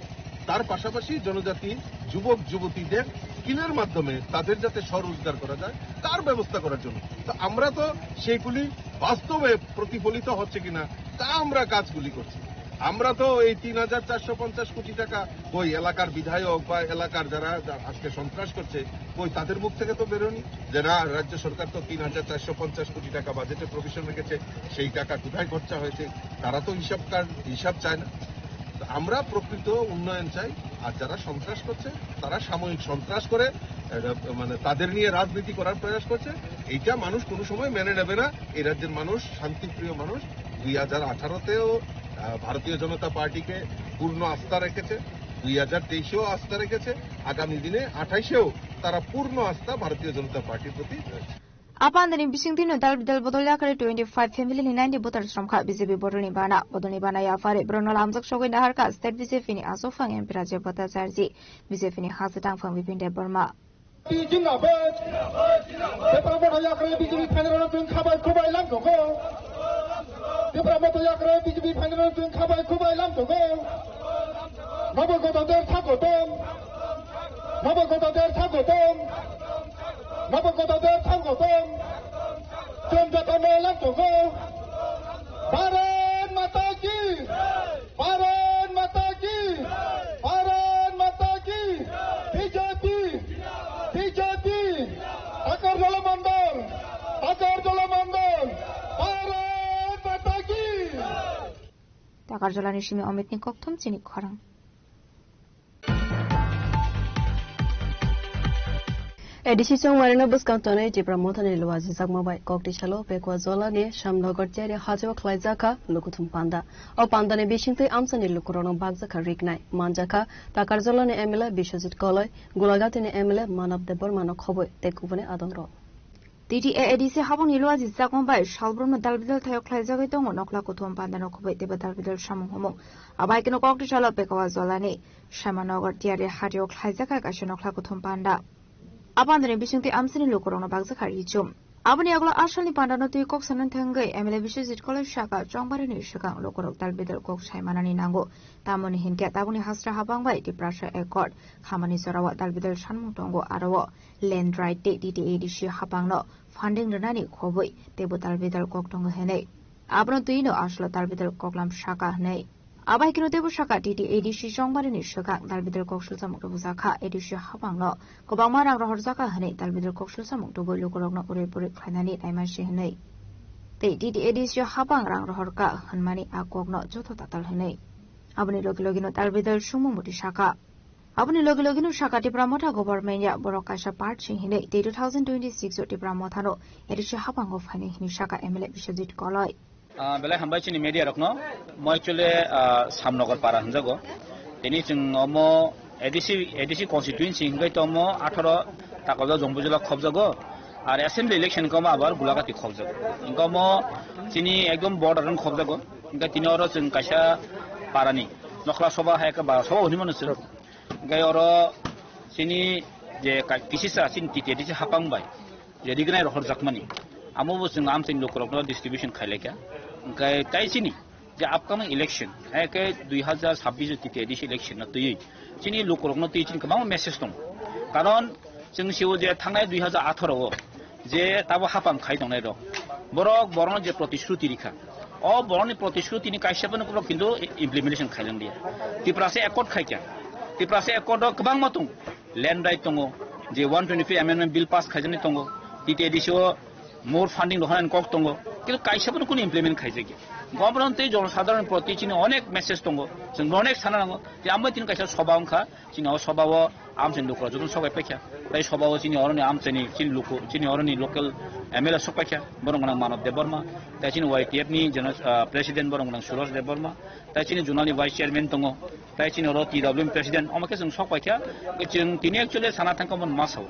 তার পাশাপাশি জনজাতি যুবক যুবতীদের স্কিলের মাধ্যমে তাদের যাতে স্বরোজগার করা যায়, তার ব্যবস্থা করার জন্য। তো আমরা তো সেইগুলি বাস্তবে প্রতিফলিত হচ্ছে কিনা, তা আমরা কাজগুলি করছি। আমরা তো এই তিন হাজার চারশো পঞ্চাশ কোটি টাকা ওই এলাকার বিধায়ক বা এলাকার যারা, যারা আজকে সন্ত্রাস করছে, ওই তাদের মুখ থেকে তো বেরোনি যে না, রাজ্য সরকার তো তিন হাজার চারশো পঞ্চাশ কোটি টাকা বাজেটে প্রভিশন রেখেছে, সেই টাকা কোথায় খরচা হয়েছে, তারা তো হিসাব কার-, হিসাব চায় না। তো আমরা প্রকৃত উন্নয়ন চাই, আর যারা সন্ত্রাস করছে, তারা সাময়িক সন্ত্রাস করে, এরা, মানে, তাদের নিয়ে রাজনীতি করার প্রয়াস করছে। এইটা মানুষ কোনো সময় মেনে নেবে না। এই রাজ্যের মানুষ শান্তিপ্রিয় মানুষ। দুই হাজার আঠারোতেও, আহ, ভারতীয় জনতা পার্টিকে পূর্ণ আস্থা রেখেছে, দুই হাজার তেইশেও আস্থা রেখেছে, আগামী দিনে আঠাইশেও তারা পূর্ণ আস্থা ভারতীয় জনতা পার্টির প্রতি রয়েছে। Apandani bisingtwi no dal bidal bodol yakarwi twenty five family ni ninety voters romkha B J P bodolni bana. Bodolni bana yaphari borokno lamjak sogwi naharkha state B J P ni aswk phang M P Rajya Bhattacharjee, B J P ni hastang phang Bipin Debbarma. Jindabad. Bebak motha yakarwi B J P phainairokno chwng khabai khubai lamsogo. Bebak motha yakarwi B J P phainairokno chwng khabai khubai lamsogo. Nobo goda der thago tong. Nobo goda der thago tong. Nobo goda der thago tong. Chwng jotono lamsogo. Bharat Mata Ki! Bharat Mata Ki! Bharat Mata Ki! B J P! B J P! Takarjala Mandal! Takarjala Mandal! Bharat Mata Ki! Takarjala ni simi Amit ni kokthom chini khorang. A D C chongmarino bwskang tonwi Tipra Mothani luajijakma bai kokti salo Pekwa Jolani Shyamnagar Tiari hajao khlaijakha lukuthum panda. O pandani bisingtwi amchaini lukurokno bakjakha riknai, manjakha Takarjolani M L A Biswajit Koloi, Gulagatini M L A Manav Debbarmano khobwi tei kubuni adongrok. T T A A D C habangni luajijakma bai salbrumno dalbidal thaio khlaijagwi tongo nokla kuthum pandano khobwi teibo dalbidal samung humung. Abaikeno kokti salo Pekwa Jolani Shyamnagar Tiari hajao khlaijakha kaisa nokla kuthum panda. Apandani bisingtwi amsini lukurokno bakjakha richum. Aboni yagulo asalni pandano twi kok sanani thangwi M L A Biswajit Koloi saka chongbarini swkang lukurok dalbidal kok sai manani nango. Tamoni hinkhe tabukni hasra habang bai Tiprasa Accord khamani jorao dalbidal sanmung tongo, aro o land right tei T T A D C habangno funding rwnani khobwi teibo dalbidal kok tongo hinwi. Abono twino asalo dalbidal koklam saka hinwi. Abai kheno teibo saka T T A D C chongbarini swkang dalbidal kok sulsamung rwjakha, A D C habangno kwbangma rang rohorjakha hinwi dalbidal kok sulsamung tubui lukurokno uri puri khlainani naimasi hinwi tei T T A D C habang rang rohorkha hwnmani a kokno joto tatal hinwi. Aboni logi logino dalbidal sumung muti saka. Aboni logi logino saka Tipra Motha government ya borok kaisa part se hinwi tei two thousand twenty-six o Tipra Mothano A D C habango phainai hinwi saka M L A Biswajit Koloi. Ah, belai hambai chini media rokno. Mo actually, ah, Samnagar para hinjago. Tini chwng omo A D C, A D C constituency hingai to omo atharo Takarjala Jompuijala khobjago. Ar assembly election hinka omo abar Gulagati khobjago. Hinka omo chini ekdom border rang khobjago. Hinka tini oro chwng kaisa parani nokla soba hai ka ba soba hwnwi mano chwng. Hinka oro chini je ka-, kisisa chini T T A D C hapang bai. Je rignai rohorjakmani. Amo bo chwng amchaini lukurokno distribution khailaikha. Hwnkhe tai chini je upcoming election, hai khe dui hazar sabbish T T A D C election no twiwi chini lukurokno twi chini kwbangma message tongo. Karon chwng sio je thangnai dui hazar atharo o je tabo hapang khai tongnai rok, borok borokno je protishruti rikha, o borokni protishruti ni kaisa phano borok kintu implementation khailang dia. Tiprasa accord khaikha, Tiprasa accord o kwbangma tongo. Land right tongo, je one twenty-five amendment bill pass khaijaknai tongo, T T A D C o more funding rohornani kok tongo, kintu kaisa phano kunu implement khaijakya. Government tei jonosadharon proti chini onek message tongo, chwng onek sana nango, je ambai tini kaisa soba wngkha, chini o soba o amchaini lukurok jotono sobai paikha, tai soba o chini oroni amchaini chini luku, chini oroni local M L A sok paikha, borok gwnang Manav Debbarma, tai chini Y T F ni general, ah, president borok gwnang Suresh Debbarma, tai chini zonal ni vice chairman tongo, tai chini oro T W M president, omo khe chwng sok paikha, chwng tini actually sana thangkha omo ma sao,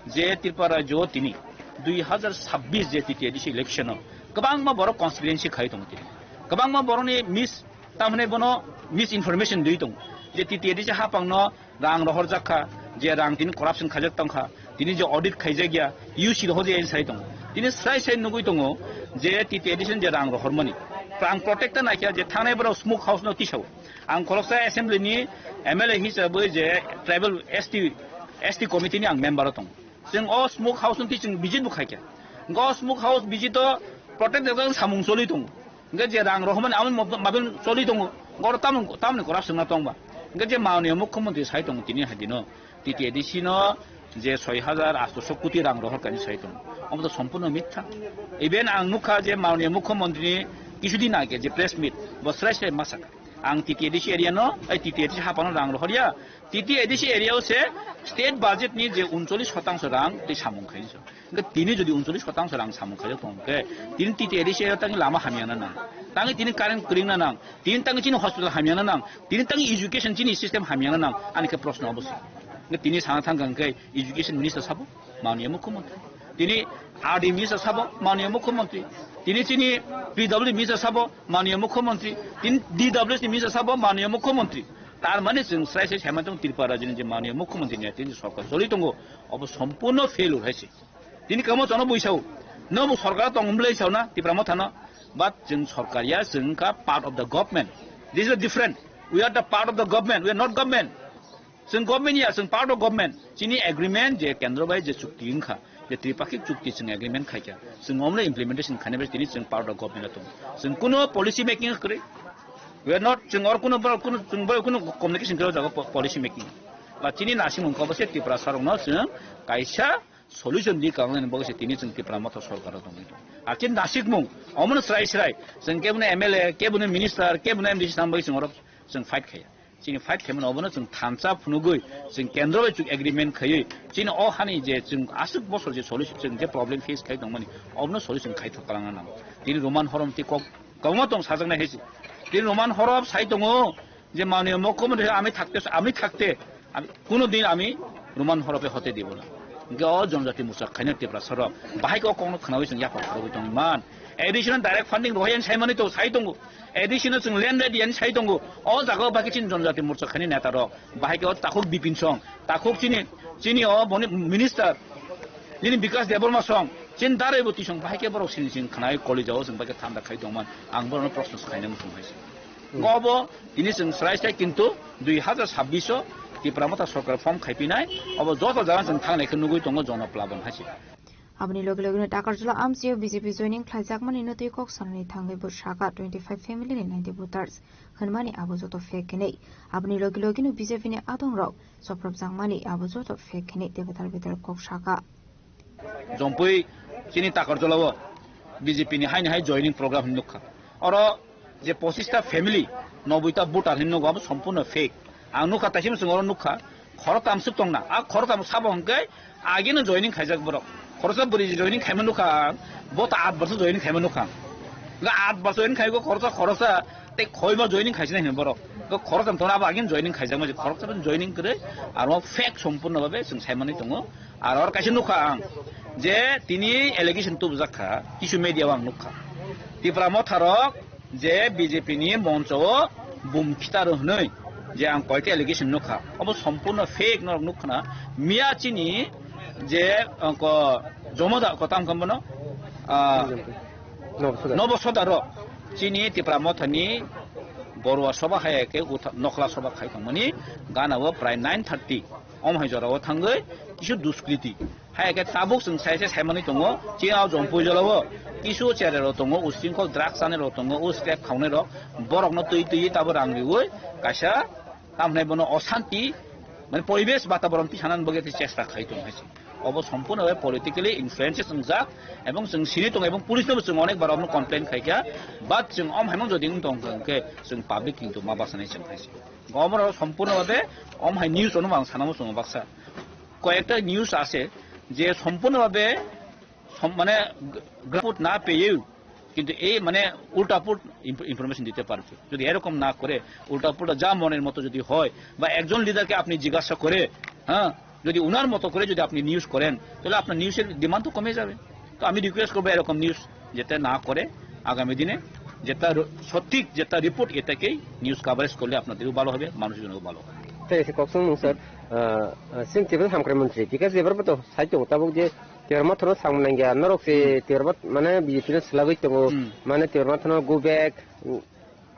je Tripura rajyo tini dui hazar sabbish je T T A D C election o kwbangma borok constituency khai tongo tini, kwbangma borokni mis, tamhwnwi bono misinformation dui tongo, je T T A D C hapangno rang rohorjak kha, je rang tini corruption khaijak tong kha, tini je audit khaijak ya, U C rohorjak ya sai tongo. Tini srai srai nugui tongo je T T A D C je rang rohormani. Ang protect ta naikha je thangnai borok smoke house no tisao. Ang khoroksa assembly ni M L A hisabe je tribal S T, S T committee ni ang member o tongo. Chwng o smoke house no twi chwng visit bo khaikha. Hwnkhe o smoke house visit o protect jak jak samung choli tongo. Hwnkhe je rang rohormani amo mab-, mabil choli tongo. Oro tamoni, tamoni kwrak swngna tongba. Hwnkhe je mananiya mukhyamantri sai tongo tini hai dino. T T A D C no je soi hajar atso koti rang rohor kani sai tongo. Omo to sompurno mitha. Even ang nukha je mananiya mukhyamantri ni kisudin age je press meet, bo srai srai ma sakha. Ang T T A D C area no, ai T T A D C hapano rang rohorya. T T A D C area o se state budget ni je uncholish shotangso rang tei samung khainai. Hwnkhe tini jodi uncholish shotangso rang samung khaijak tong khe, tini T T A D C area tangni lama hamya na nang. Tangni tini current kwrwng na nang. Tini tangni chini hospital hamya na nang. Tini tangni education chini system hamya na nang. Ani khe proshno obo se. Hwnkhe tini sana thang kha hwnkhe education minister sabo, mananiya mukhyamantri. Tini R D minister sabo, mananiya mukhyamantri. Tini chini P W D minister sabo, mananiya mukhyamantri. Tini D W S ni minister sabo, mananiya mukhyamantri. Tar mane chwng srai srai sai mantong Tripura rajyoni je mananiya mukhyamantri ni tini sorkar choli tongo, obo sompurno failure hai se. Tini kamo chono buisao. No bo sorkar tong wng bwlai sao na Tipra Motha no. But chwng sorkar ya, chwng wngkha part of the government. This is different. We are the part of the government. We are not government. Chwng government ya, chwng part of government. Chini agreement je kendro bai je chukti wngkha, je tripakhik chukti chwng agreement khaikha. Chwng omno implementation khainai bai tini chwng part of government o tongo. Chwng kuno policy making kwrwi. We are not, chwng or kuno, kuno, chwng bai kuno communication kwrwi jaga po-, policy making. Ba chini nasimung khe obo se Tripura sarokno chwng kaisa solution di kangnani bagwi se tini chwng Tipra Motha sorkar o tongwi tongo. Hakhe nasikmung, omono srai srai, chwng kebono M L A, kebono minister, kebono M D C tang bagwi chwng oro chwng fight khaiya. Chini fight khaimano obono chwng thansa phunugwi, chwng kendro bai chwng agreement khaiwi, chini o hani je chwng aswk bosor je solution, chwng je problem face khai tongmani, obono solution khai thok kwlangna nango. Tini Roman Horom tei kok kwbangma tong sajaknai hai se. Tini Roman Horom sai tongo, je mananiya mukhyamantri ami thakte, ami thakte, ami, kuno din ami Roman Horophe hote dibo na. Hwnkhe o Jonojati Morcha khaina Tiprasa rok bahai khe o kokno khwnawi chwng yapha khorogwi tongman. Additional direct funding rohorya hinwi saimani to sai tongo. Additional chwng land ready hinwi sai tongo. O jaga o bahai khe chini Jonojati Morcha khaina neta rok bahai khe o takhuk Bipin Song, takhuk chini, chini o boni minister, chini Bikas Debbarma Song, chini Darai Boti Song, bahai khe borok sini chwng khwnai college o chwng bahai khe thanda khai tongman. Ang borokno proshno khaina muchung hai se. Obo tini chwng srai srai kintu dui hazar sabbish o Tipra Motha sorkar form khaipinai, obo joto jaga chwng thangnai khe nugwi tongo jonoplabon hai se. Aboni loge loge no Takarjala amchio B J P joining khlaijakmani no twi kok sanani thangwi bo saka twenty five family ni ninety voters hwnmani abo joto fake hinwi. Aboni loge loge no B J P ni adong rok chopropjakmani abo joto fake hinwi tei betar betar kok saka. Jompui chini Takarjala o B J P ni haini hai joining program hinwi nukha. Oro je pochista family, noboi ta voter hinwi nugo, abo sompurno fake. Ang nukha, taisima chwng oro nukha, khoroktham swk tongna. A khoroktham sabo hwnkhe ageno joining khaijak borok. Khoroksa bwrwi joining khaima nukha ang, bo ta at borso joining khaima nukha ang. Ga at borso joining khaigo khoroksa, khoroksa tei khoima joining khaisina hino borok. Ga khoroktham tongna abo ageno joining khaijakma, je khoroksa joining kwrwi, aro fake sompurno babe chwng saimani tongo. Aro oro kaisa nukha ang, je tini allegation tubujak kha, kisu media o ang nukha. Tipra Motha rok je B J P ni moncho o bum khitaro hwnwi je ang koita allegation nukha, obo sompurno fake norok nukha na. Miya chini je, uh, ko, jomoda ko tam khe bono, ah, Nobo Sodar. Nobo Sodar rok chini Tipra Motha ni Borua Soba hai khe utha-, Nokhla Soba khai tongmani gana o prai nine thirty. Om hai jora o thangwi kisu duskriti. Hai khe tabuk chwng sai sai saimani tongo, chini o Jompui jora o kisu cherai rok tongo, usingkol drugs chanai rok tongo, o slap khaunai rok, borok no twi twi tabo rang riwi kaisa tamhnai bono osanti, mane poribesh bataboron tisanani bagwi tei chesta khai tongo hai se. Obo sompurno bai politically influences wngjak, ebong chwng sini tongo, ebong police no bo chwng onek bar omo complain khai kha, but chwng om hai mang jodi wng tong kha hwnkhe chwng public hintu ma bachanai chwng hai se. Gomoro sompurno babe om hai news ono ang sanamo chwng baksa. Koyekta news ase je sompurno babe som-, mane g-, ground report na peye kintu ei mane ulta put imp-, information dite parche. Jodi erokom na kore, ulta pulta ja moner moto jodi hoy, ba ekjon leader ke apni jigasa kore, ha, jodi unar moto kore jodi apni news koren, tale apnar news er demand to kome jabe. To ami request korbo erokom news jete na kore, agami dine jeta ro-, sothik jeta report etakei news coverage korle apnaderও ভালো হবে, মানুষজনও ভালো হবে। Tei se koksong mung sir, ah, ah, sing table hamkrai mantri, Bikas Debbarma to sai tongo, tabuk je Tipra Motha no samung nangya, norok se Hmm. Tipra Motha mane B J P no swlagwi tongo, Hmm. mane Tipra Motha no go back,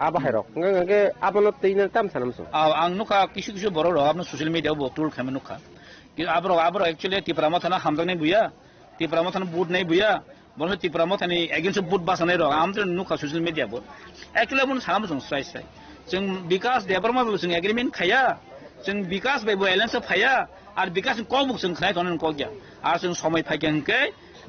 Abo hai rok. Hwnkhe, hwnkhe abono twi no tam sanam song. Ah, ang nukha kisu kisu borok rok abono social media o bo troll khaima nukha. Ki aborok, aborok actually Tipra Mothano hamjaknai buya, Tipra Mothano vote nai buya, bono Tipra Mothani against o vote bachanai rok, ang to nukha social media bo. Actually abono sanam song srai srai. Chwng Bikas Debbarma bo chwng agreement khaya, chwng Bikas bai bo alliance o phaya, ar Bikas ni kok bo chwng khnai tongnai kok ya. Ar chwng somoi phaikha hwnkhe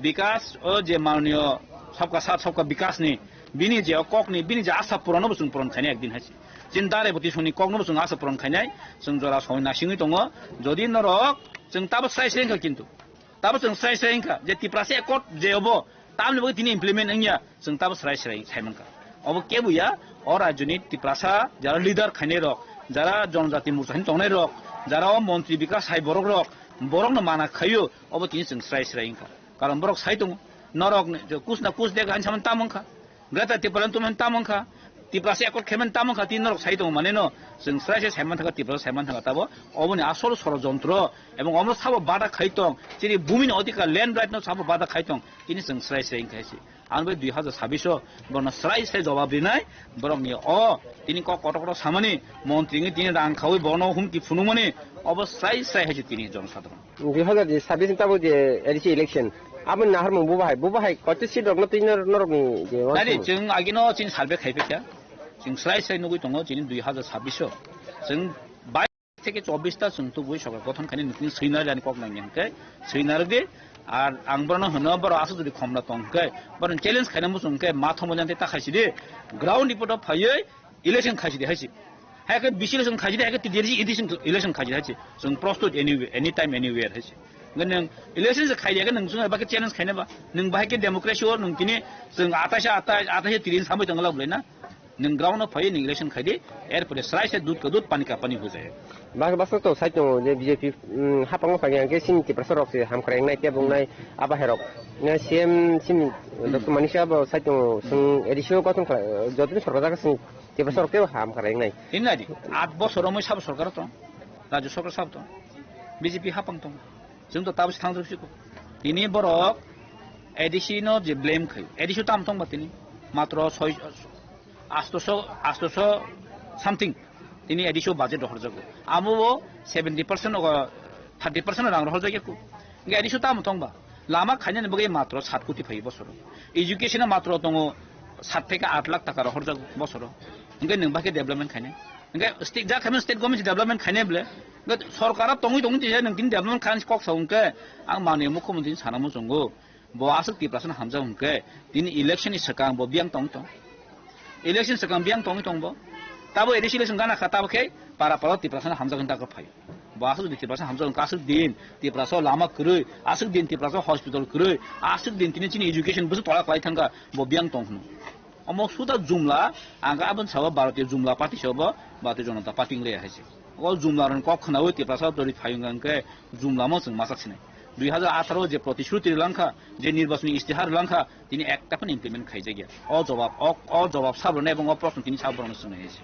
Bikas o je mananiyo sabka sath sabka Bikas ni bini je o kok ni bini je asa puron no bo chwng puron khainai ekdin hai se. Chini dare boti soni kok no bo chwng asa puron khainai, chwng jora soi nasingwi tongo. Jodi norok chwng tabo srai srai wngkha kintu. Tabo chwng srai srai wngkha je Tiprasa Accord je obo tamni bagwi tini implement wngya chwng tabo srai srai sai mankha. Obo kebu ya o rajyoni Tiprasa jara leader khainai rok, jara Jonojati Morcha hin tongnai rok, jara o montri Bikas hai borok rok, borok no mana khaio obo tini chwng srai srai wngkha. Karon borok sai tongo, norok ni je kus na kus dega ani samani tamo wngkha. Greater Tipraland tumani tamo wngkha, Tiprasa Accord khaimani tamo wngkha, tini norok sai tongo mane no, chwng srai se saiman thangkha, Tiprasa saiman thangkha tabo, oboni asol sorojontro, ebong omo sabo bada khai tong, chini bumini odhikar land right no sabo bada khai tong, tini chwng srai srai wngkha hai se. Ang bai dui hazar sabbish o bono srai srai jawab rinai, borok ni o tini kok kotor kotor samani, montri ni tini rang khawi bono humki phunukmani, obo srai srai hai se tini jonosadharon. Dui hazar sabbish ni tabuk je A D C election, aboni naharmung bubo hai, bubo hai koito seat rokno twi nor-, norokni je Nai di, uansukmung. Chwng agino chini survey khai phaikha. Chwng srai srai nugwi tongo chini dui hazar sabbish o. Chwng bais theke chobbish ta chwng tubui sorkar gothon khainai nukni swinar jani kok nangya hwnkhe swinar di. Ar ang borokno hwno borok aswk jodi khomla tong hwnkhe borokni challenge khaina muchung hwnkhe ma thomo jani ta khaisidi ground report o phaiwi election khaisidi haisi. Hai khe bisi election khaisidi, hai khe T D R C election, election khaisidi haisi. Chwng prostut anywhere, anytime, anywhere haisi. Hwnkhe nwng election se khaidi, hai khe nwng chwng bahai khe challenge khaina ba? Nwng bahai khe democracy o nwng tini chwng ataisa, atai-, ataisa tiri sambai tongla bolai na? Nwng ground o phai nwng election khaidi, er pore srai se dud ka dud, pani ka pani ho jai. Bas-, bas to sai tongo je B J P, mm, hapang o phai hwnkhe chini Tiprasa rok se hamkrai wngnai, tei bwngnai, abo hai rok. Ne C M chini Doctor Manik Saha bo sai tongo, chwng A D C o gothon khlai, jotoni sorkar jaga chwng Tiprasa rok teibo ham kara wngnai. Himnai di, aat bosor romwi sabo sorkar tong, rajyo sorkar sabo tong, B J P hapang tong. Chwng to tabuk thangjak siko. Tini borok A D C no je blame khai, A D C o tam tong ba tini? Matro soi, astoso, astoso something tini A D C o budget rohorjago. Amo bo seventy percent ogo, thirty percent rang rohorjak ya ku. Hingke A D C o tamo tong ba? Lama khainani bagwi matro sat koti phai bosoro. Education o matro tongo sat theke aat lakh taka rohorjak bosoro. Hingke nwng bahai khe development khainai? Hingke state, ja khaimani state government development khainai ble? Hingke sorkar o tongwi tongwi tisa nwng tini development khainani kok sao hingke ang manwi mukhyamantri sana muchungo. Bo aswk Tiprasano hamjak hwnkhe, tini election ni swkang bo biyang tong tong. Election swkang biyang tongwi tong bo. Tabo A D C election gana kha, tabo khe para para Tiprasano hamjak hwnwi dakhor phaio. Bo aswk di Tiprasano hamjak hwnkhe aswk din Tiprasa lama kwrwi, aswk din Tiprasa hospital kwrwi, aswk din tini chini education bwswk tola kwlai thangkha, bo biyang tong hwno. Omo suda jumla, ang khe aboni sabo Bharatiya Jumla Party se obo, Bharatiya Janata Party wng le hai se. O jumla rokni kok khwnaui Tiprasa tori phai wng khe jumlamo chwng masa sinai. Dui hazar atharo je protishruti rwlang kha, je nirbachoni istihar rwlang kha, tini ekta phano implement khaijak ya. O jawab, o, o jawab sabo rwna ebong o proshno tini sabo rokno swngnai hai se.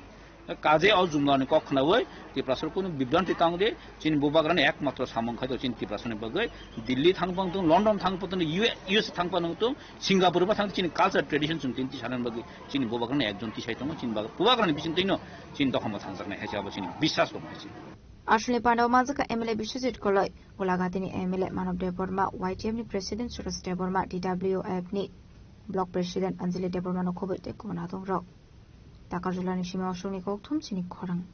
Kaje o jumlani kok khwnaui Tiprasarok kunu bibranti tang di, chini bubagrani ekmatro samung khai to chini Tiprasarokni bagwi Delhi thang pang tong, London thang pang tong, U S thang pang tong, Singapore ba thang chini culture tradition chwng tini tisanani bagwi chini bubagrani ekjon tisai tongo, chini bag-, bubagrani bising tino chini dokhama thangjaknai hai se abo chini biswas tongo hai se. Aswlni pandao manjakha M L A Biswajit Koloi, Golaghati ni M L A Manob Debbarma, Y T F ni President Suresh Debbarma, D W F ni Block President Anjali Debbarma no khoboi tei kubun adongrok. Takarjulani simi osongni kokthum chini khorang.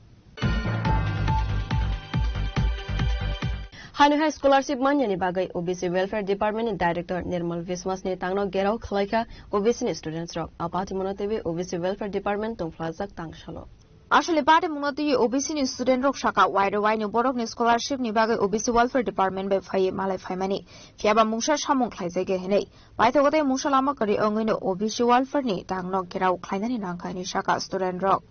Haino hai scholarship manyani bagwi O B C Welfare Department ni Director Nirmal Biswas ni tangno gerao khwlaikha O B C ni students rok. A patimungno teiwi O B C Welfare Department tongphlajak tangsalo. Aswlni patimungno twiwi O B C ni student rok saka, wairo waini borokni scholarship ni bagwi O B C Welfare Department bai phaiwi malai phaimani, phiyaba mungsa samung khlaijak ya hinwi. Paithago tei mungsa lama kwrwi wngwino O B C welfare ni tangno gherao khlainani nangkha hinwi saka student rok.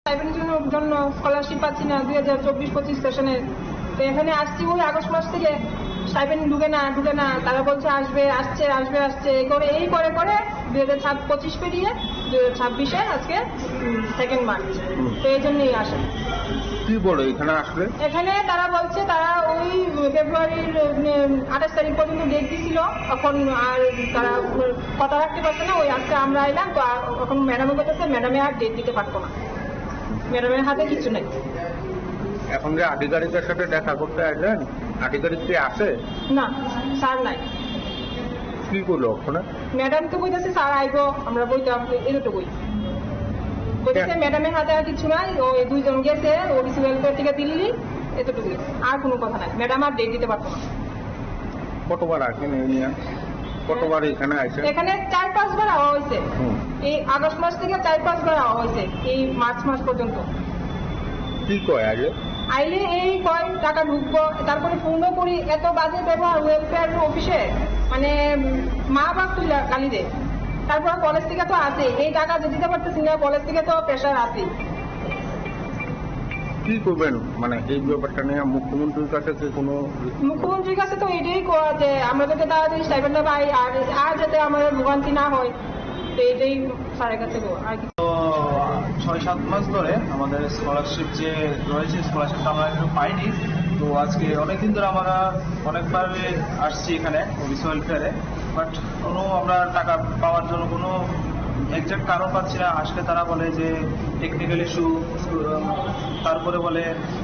স্টাইপেন্ডের জন্য, জন্য স্কলারশিপ পাচ্ছি না দুই হাজার চব্বিশ পঁচিশ সেশনে। তো এখানে আসছি ওই আগস্ট মাস থেকে, স্টাইপেন্ড ঢুকে না, ঢুকে না। তারা বলছে আসবে, আসছে, আসবে, আসছে। এই করে, এই করে করে দুই হাজার পঁচিশ পেরিয়ে দুই হাজার ছাব্বিশে আজকে, উম, সেকেন্ড মার্চ। হুম। তো এই জন্যই আসা। কি বলে এখানে আসলে? এখানে তারা বলছে তারা ওই ফেব্রুয়ারির, উম, আঠাশ তারিখ পর্যন্ত ডেট দিছিল। এখন আর তারা কথা রাখতে পারছে না। ওই আজকে আমরা এলাম, তো আর এখন ম্যাডামও বলতেছে ম্যাডামে আর ডেট দিতে পারতো না, ম্যাডামের হাতে কিছু নেই। এখন যে আধিকারিকের সাথে দেখা করতে আসলেন, আধিকারিক কি আছে? না, স্যার নাই। কি করলো ওখানে? ম্যাডাম তো কইতাছে স্যার আইবো, আমরা বইতাম, এতটুকুই। কইতাছে কেন? ম্যাডামের হাতে আর কিছু নাই, ওই দুইজন গেছে ওবিসি ওয়েলফেয়ার থেকে দিল্লি, এতটুকুই, আর কোনো কথা নাই। ম্যাডাম আর ডেট দিতে পারতো না। কতবার আসেন এই নিয়ে? কতবার এখানে আসেন? এখানে চার পাঁচবার আওয়া হয়েছে। হুম। এই আগস্ট মাস থেকে চার পাঁচবার আওয়া হয়েছে, এই মার্চ মাস পর্যন্ত। কি কয় আগে? আইলে এই কয় টাকা ঢুকবো, তারপরে ফোনও করি, এত বাজে ব্যবহার ওয়েলফেয়ার অফিসে, মানে, উম, মা বাপ তুই লা-, গালি দে। তারপর কলেজ থেকে তো আসে, এই টাকা যে দিতে পারতেছি না, কলেজ থেকে তো প্রেশার আসে। কি করবেন, মানে, এই ব্যাপারটা নিয়ে মুখ্যমন্ত্রীর কাছে কি কোনো? মুখ্যমন্ত্রীর কাছে তো এটাই কওয়া যে আমরা যাতে তাড়াতাড়ি স্টাইপেন্ডটা পাই, আর, আর যাতে আমাদের ভোগান্তি না হয়, তো এটাই স্যারের কাছে কওয়া, আর কিছু। তো ছয় সাত মাস ধরে আমাদের স্কলারশিপ যে রয়েছে, স্কলারশিপটা আমরা একটু পাইনি। তো আজকে অনেকদিন ধরে আমরা অনেকবার আসছি এখানে অফিস ওয়েলফেয়ারে, বাট কোনো আমরা টাকা পাওয়ার জন্য কোনো এক্সাক্ট কারণ পাচ্ছি না। আজকে তারা বলে যে টেকনিক্যাল ইস্যু, তারপরে বলে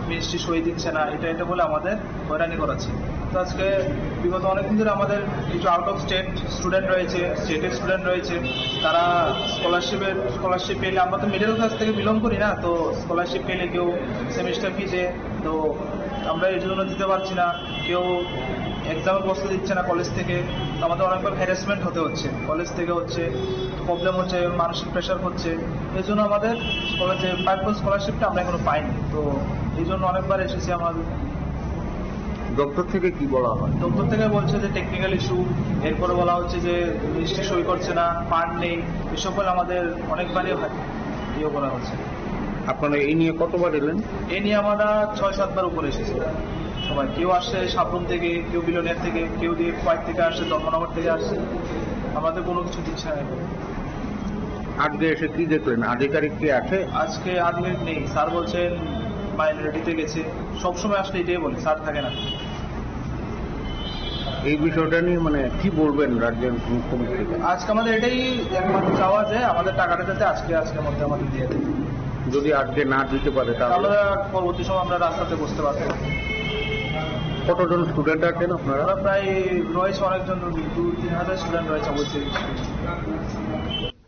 মিনিস্ট্রি সই দিচ্ছে না, এটা এটা বলে আমাদের হয়রানি করাচ্ছে। তো আজকে বিগত অনেকদিন ধরে আমাদের কিছু আউট অফ স্টেট স্টুডেন্ট রয়েছে, স্টেটের স্টুডেন্ট রয়েছে, তারা স্কলারশিপের, স্কলারশিপ পেলে, আমরা তো মিডল ক্লাস থেকে বিলং করি না, তো স্কলারশিপ পেলে কেউ সেমিস্টার ফি দেয়, তো আমরা এই জন্য দিতে পারছি না। কেউ এক্সামে বসতে দিচ্ছে না কলেজ থেকে, তো আমাদের অনেকবার হ্যারাসমেন্ট হতে হচ্ছে, কলেজ থেকে হচ্ছে, প্রবলেম হচ্ছে, মানসিক প্রেশার হচ্ছে। এই জন্য আমাদের স্কলার-, যে পাইপ স্কলারশিপটা আমরা এখনো পাইনি। তো এই জন্য অনেকবার এসেছি আমার। দপ্তর থেকে কি বলা হয়? দপ্তর থেকে বলছে যে টেকনিক্যাল ইস্যু, এরপরে বলা হচ্ছে যে মিনিস্ট্রি সই করছে না, ফান্ড নেই, এসব বলে আমাদের অনেকবারই হয়, ইয়ে করা হচ্ছে। আপনারা এই নিয়ে কতবার এলেন? এ নিয়ে আমরা ছয় সাতবার উপরে এসেছি সবাই। কেউ আসছে সাবরুম থেকে, কেউ বিলোনিয়া থেকে, কেউ দিয়ে কোয়েট থেকে আসছে, ধর্মনগর থেকে আসছে। আমাদের কোনো কিছু দিচ্ছে না এখন। আজকে এসে কি দেখলেন? আধিকারিক কি আছে? আজকে আধিকারিক নেই, স্যার বলছেন মাইনরিটিতে গেছে। সবসময় আসলে এটাই বলে, স্যার থাকে না। এই বিষয়টা নিয়ে মানে কি বলবেন রাজ্যের মুখ্যমন্ত্রীকে? আজকে আমাদের এটাই একমাত্র চাওয়া যে আমাদের টাকাটা যাতে আজকে, আজকের মধ্যে আমাদের দিয়ে দেয়। যদি আজকে না দিতে পারে তাহলে? তাহলে আর পরবর্তী সময় আমরা রাস্তাতে বসতে পারবো না। কতজন স্টুডেন্ট আছেন আপনারা? আমরা প্রায় রয়েছে অনেকজন, দু তিন হাজার স্টুডেন্ট রয়েছে অবশ্যই।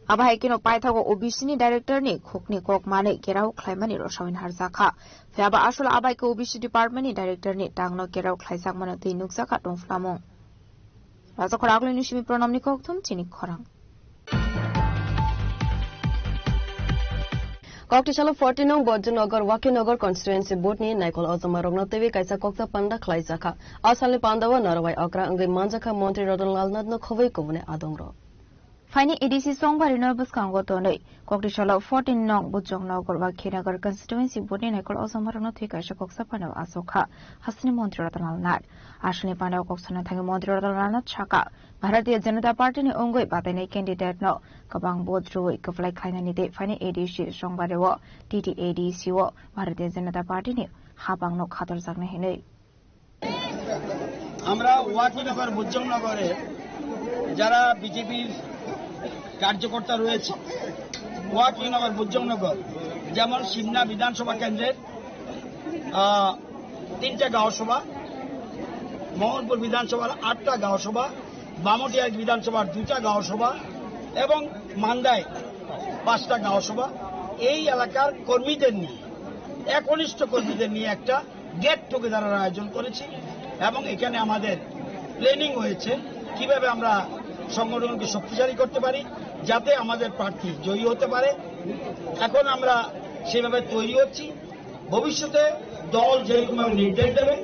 Abo hai kheno paithago O B C ni director ni khukni kok manwi kerao khlaimani rwsawin harjakha. Phiya ba asol abai khe O B C department ni director ni tangno kerao khlaijakmano twi nukjakha tongphlamung. Rajakhor Aglini simi Pranamni kokthum chini khorang. Koktisalo forty nong Bojjongnagar Wakinagar constituency board ni Naikol Ojoma rokno twiwi kaisa koksa panda khlaijakha. A salni pandao Narwai okra wngwi manjakha Montri Ratan Lal Nath no khobwi kubuni adongrok. Phaini A D C chongbarino bwskango tonwi Koktisalo fourteen nong Bojjongnagar Wakinagar constituency board ni Naikol Ojoma rokno twi kaisa koksa panda achukha. Hasteni Montri Ratan Lal Nath. Aswkni pandao kok sana thangwi Montri Ratan Lal Nath sakha, Bharatiya Janata Party ni wngwi batainai candidate no kwbang vote rwui kwplai khlainani tei phaini A D C chongbareo T T A D C o Bharatiya Janata Party ni hapang no khatorjaknai hinwi. আমরা ওয়াকিনগর বুজ্জনগরে যারা বিজেপির কার্যকর্তা রয়েছে, ওয়াকিনগর বুজ্জনগর, যেমন সিমনা বিধানসভা কেন্দ্রের আহ, তিনটা গাঁও সভা, মোহনপুর বিধানসভার আটটা গাঁও সভা, বামুটিয়া বিধানসভার দুইটা গাঁও সভা এবং মান্দায় পাঁচটা গাঁও সভা, এই এলাকার কর্মীদের নিয়ে, একনিষ্ঠ কর্মীদের নিয়ে একটা গেট টুগেদারের আয়োজন করেছি এবং এখানে আমাদের প্ল্যানিং হয়েছে কিভাবে আমরা সংগঠনকে শক্তিশালী করতে পারি, যাতে আমাদের প্রার্থী জয়ী হতে পারে। এখন আমরা সেভাবে তৈরি হচ্ছি। ভবিষ্যতে দল যেরকম ভাবে নির্দেশ দেবে,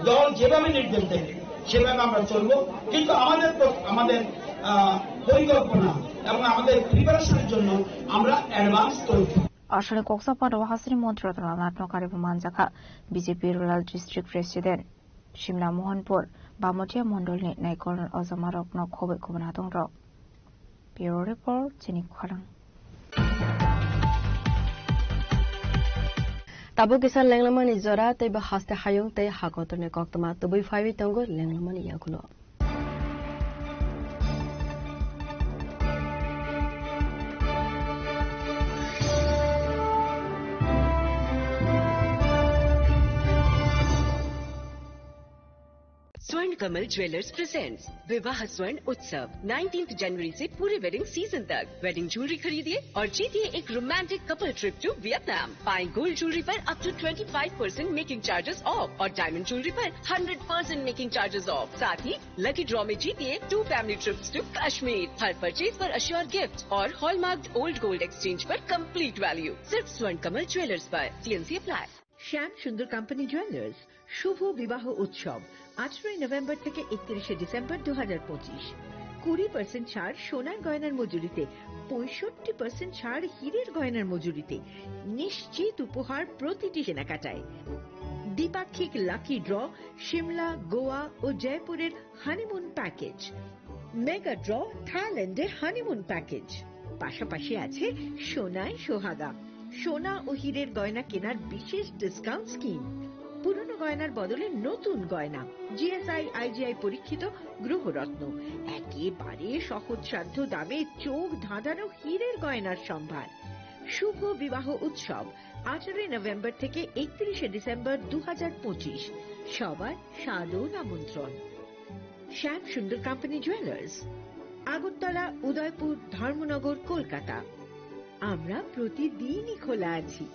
দল যেভাবে নির্দেশ দেবে, সেভাবে আমরা চলবো। কিন্তু আমাদের প্র-, আমাদের, আহ, পরিকল্পনা এবং আমাদের প্রিপারেশনের জন্য আমরা অ্যাডভান্স তৈরি। Aswkni koksa panda o hasteni Montri Ratan Lal Nath no kariwi manjakha B J P Rural District President Simna Mohanpur, Bamotia Mondol ni Naikol Ojoma rokno khobwi kubun adongrok. Bureau Report, chini khorang. Tabuk kisa lenglamani jora tei bo haste hayung tei hakotorni koktwma tubui phaiwi tongo lenglamani yagulo. Kamal jewellers presents विवाह स्वर्ण उत्सव nineteenth जनवरी से पूरे wedding season तक। Wedding jewellery खरीदिए और जीतिए एक romantic couple trip to Vietnam. पाएं गोल्ड ज्वेलरी पर up to twenty five percent making charges off और डायमंड ज्वेलरी पर hundred percent making charges off. साथ ही लकी ड्रॉ में जीतिए two family trips to Kashmir. हर परचेज पर अश्योर गिफ्ट और हॉलमार्क्ड ओल्ड गोल्ड एक्सचेंज पर कंप्लीट वैल्यू। सिर्फ स्वर्ण कमल ज्वेलर्स पर। TNC apply. Shyam Sundar company jewellers শুভ বিবাহ উৎসব আঠারোই নভেম্বর থেকে একত্রিশে ডিসেম্বর দু হাজার পঁচিশ। কুড়ি পার্সেন্ট ছাড় সোনার গয়নার মজুরিতে, পঁয়ষট্টি পার্সেন্ট ছাড় হীরের গয়নার মজুরিতে, নিশ্চিত উপহার প্রতিটি কেনাকাটায়। দ্বিপাক্ষিক লাকি ড্র, সিমলা, গোয়া ও জয়পুরের হানিমুন প্যাকেজ। মেগা ড্র, থাইল্যান্ডে হানিমুন প্যাকেজ। পাশাপাশি আছে সোনায় সোহাগা, সোনা ও হীরের গয়না কেনার বিশেষ ডিসকাউন্ট স্কিম। পুরনো গয়নার বদলে নতুন গয়না, জিএসআই, আইজিআই পরীক্ষিত গ্রহরত্ন, একেবারে সহজসাধ্য দামে চোখ ধাঁধানো হীরের গয়নার সম্ভার। শুভ বিবাহ উৎসব আঠারোই নভেম্বর থেকে একত্রিশে ডিসেম্বর দু হাজার পঁচিশ। সবার সাদর আমন্ত্রণ। শ্যাম সুন্দর কোম্পানি জুয়েলার্স, আগরতলা, উদয়পুর, ধর্মনগর, কলকাতা। আমরা প্রতিদিনই খোলা আছি।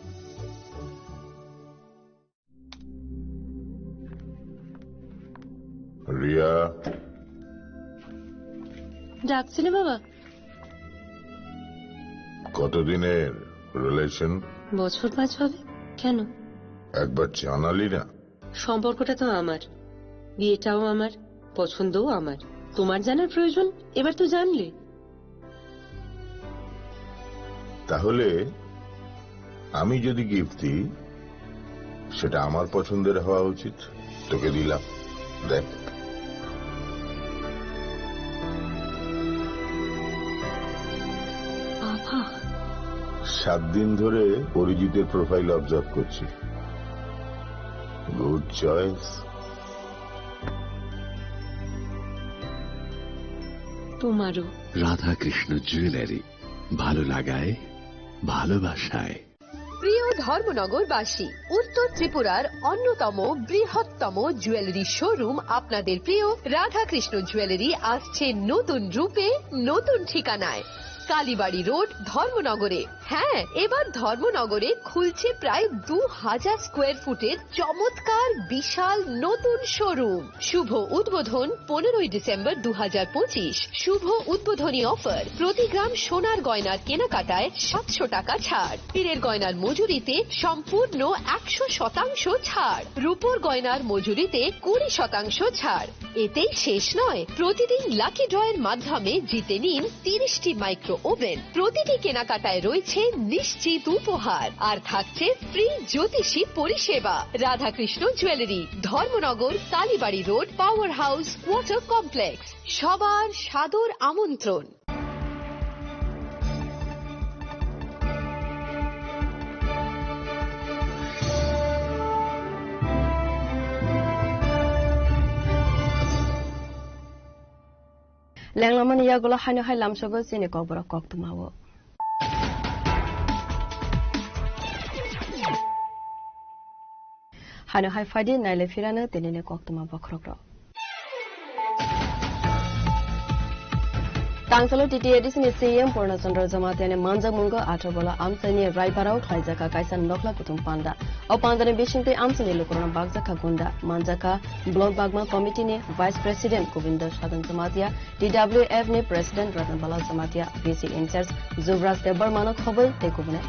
রিয়া। ডাকছিলে বাবা? কতদিনের রিলেশন? বছর পাঁচ হবে। কেন? একবার জানালি না। সম্পর্কটা তো আমার, বিয়েটাও আমার, পছন্দও আমার। তোমার জানার প্রয়োজন, এবার তো জানলে। তাহলে আমি যদি গিফট দিই, সেটা আমার পছন্দের হওয়া উচিত। তোকে দিলাম, দেখ। বাবা। সাত দিন ধরে অরিজিতের প্রোফাইল অবজার্ভ করছি। Good choice. তোমারও। রাধাকৃষ্ণ জুয়েলারি, ভালো লাগায়, ভালোবাসায়। প্রিয় ধর্মনগরবাসী, উত্তর ত্রিপুরার অন্যতম বৃহত্তম জুয়েলারি শোরুম আপনাদের প্রিয় রাধাকৃষ্ণ জুয়েলারি আসছে নতুন রূপে, নতুন ঠিকানায়, কালীবাড়ি রোড, ধর্মনগরে। হ্যাঁ, এবার ধর্মনগরে খুলছে প্রায় দু হাজার স্কোয়ার ফুটের চমৎকার বিশাল নতুন শোরুম। শুভ উদ্বোধন পনেরোই ডিসেম্বর দু হাজার পঁচিশ। শুভ উদ্বোধনী অফার, প্রতি গ্রাম সোনার গয়নার কেনাকাটায় সাতশো টাকা ছাড়, হীরের গয়নার মজুরিতে সম্পূর্ণ একশো শতাংশ ছাড়, রূপোর গয়নার মজুরিতে কুড়ি শতাংশ ছাড়। এতেই শেষ নয়, প্রতিদিন লাকি ড্রয়ের মাধ্যমে জিতে নিন তিরিশটি মাইক্রো ওভেন। প্রতিটি কেনাকাটায় রয়েছে নিশ্চিত উপহার, আর থাকছে ফ্রি জ্যোতিষী পরিষেবা। Radhakrishna jewellery, Dharmanagar, Kalibari road, power house, water complex. সবার সাদর আমন্ত্রণ। Lenglamani yagulo haino hai lamsogo chini kokborok koktwmao. Haino hai phaidi naile phirano tinini koktwma bokhorokrok. Tangsalo T T A D C ni C M Purna Chandra Jamatia ni manjakmungo athro bola amchaini Raibarao khlaijaka kaisa nokhla kuthum panda. O pandani bisingtwi amchaini lukurokno bakjakha gunda, manjakha Block Bagma Committee ni Vice President Govinda Sadhan Jamatia, T W F ni President Ratan Bala Jamatia, V C in charge Jubraj Debbarmano khobwi tei kubuni.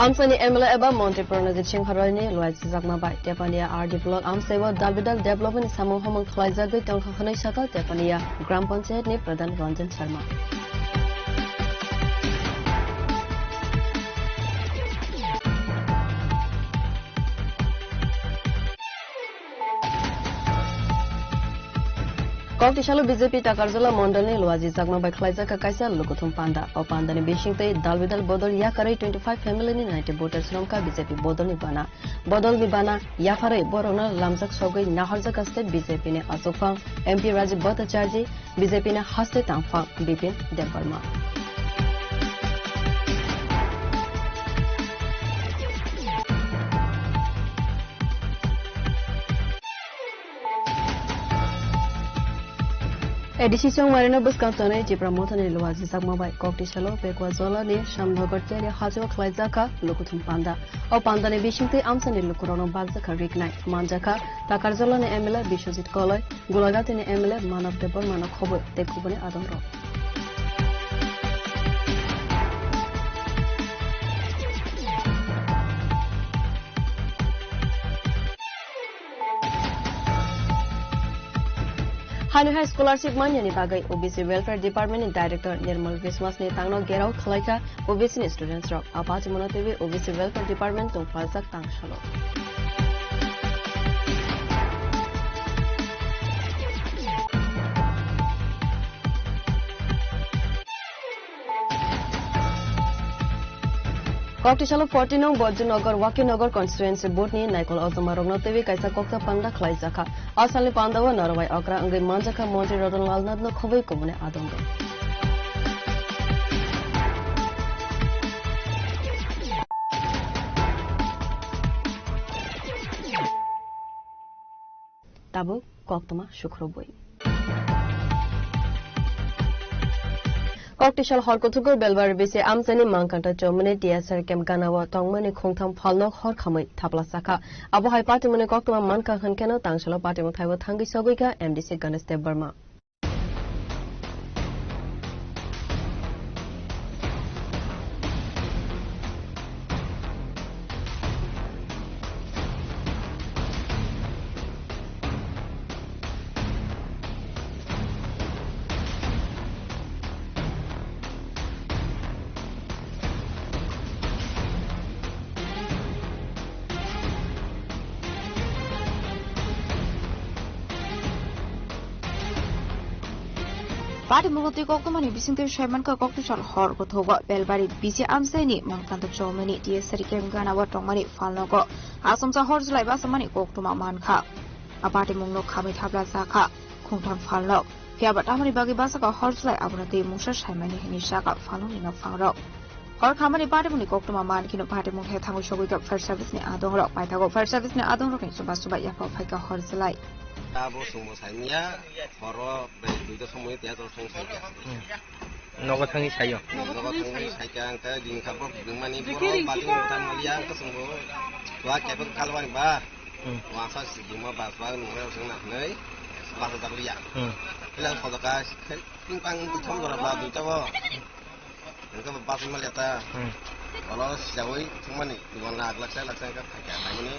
Amchaini M L A eba Montri Pranajit Singh Roy ni luai sijakma bai Tepania R D block amchaibo dalbidal development ni samung homung khlaijagwi tongkha hwnwi sakha Tepania Gram Panchayat ni Pradhan Ranjan Sharma. Koktisalo B J P Takarjala Mondolni Luaji Chakma bai khlaijak kha kaisa lukuthum panda. O pandani bisingtwi dalbidal bodol yakarwi twenty five family ni ninety voters romkha B J P bodolni bana. Bodolni bana yapharwi borokno lamjak sogwi nahorjak kha state B J P ni achukphang M P Rajib Bhattacharjee, B J P ni haste tangphang Bipin Debbarma. A D C chongmarino bwskang tonwi Tipra Mothani Luaji Chakma bai Koktisalo Pekwa Jolani Shyamnagar Chari hachao khlaijak kha lukuthum panda. O pandani bisingtwi amchaini lukurokno bakjak kha riknai. Manjak kha Takarjalani M L A Biswajit Koloi, Golagatini M L A Manav Debbarmano khobwi tei kubuni adongrok. Hani hai scholarship manyani bagwi O B C Welfare Department ni Director Nirmal Biswas ni tangno gherao khwlaikha O B C ni students rok. Abo achimano twiwi O B C Welfare Department tongphaljak tangsalo. Koktisalo forty nong Bojranagar Wakinagar constituency board ni naikol ojomarokno twiwi kaisa koksa panda khlaijakha. A salni pandao norwai okra wngwi manjakha Montri Ratan Lal Nathno khobwi kubuni adongrok. Tabuk koktwma sukrubwi. Koktisal hor kuchugo Belbari bisi amchaini Mangkanta Chowmani T S R camp ganao tongmani khungtham phalnok hor khamwi thaplasakha. Abo hai patimungni koktwma mankha hwnkheno tangsalo patimung thaibo thangwi sogwikha M D C Ganesh Debbarma. Patimungno twi koktwmani bisingtwi saimankha, koktisal hor kothogo Belbari bisi amchaini Mangkanta Chowmani T S R camp ganao tongmani phalnogo achomsa hor chwlai bachamani koktwma mankha. A patimungno khamwi thapla jakha khungtham phalnok. Phiyaba tamoni bagwi bachakha hor chwlai abono twi mungsa saimani hwnwi sakha phalnokni nokphangrok. Hor khamani patimungni koktwma mankheno patimung khe thangwi sogwikha fire service ni adongrok. Paithago fire service ni adongrokni chuba chuba yaphao phaikha hor chwlai. Abo chwngbo saimanya, horo bai duita somoi tiya jol thang saikha. Hmm. Nogo thangwi saio. Nogo thangwi saikha, ang khe bini kha borok bwrwimani borok bating bwtang maliya, ang khe chwngbo wa kepek kalwani ba. Hmm. Wangsa sijima bas ba nungre chwngna hwnwi basa jakliya. Hmm. Philang sojaka khe tang thom jora ba duita bo. Hingke bo bus mali ta. Hmm. Olo sijaui thumani dugan lak lak sai lak sai ka phakya naimani.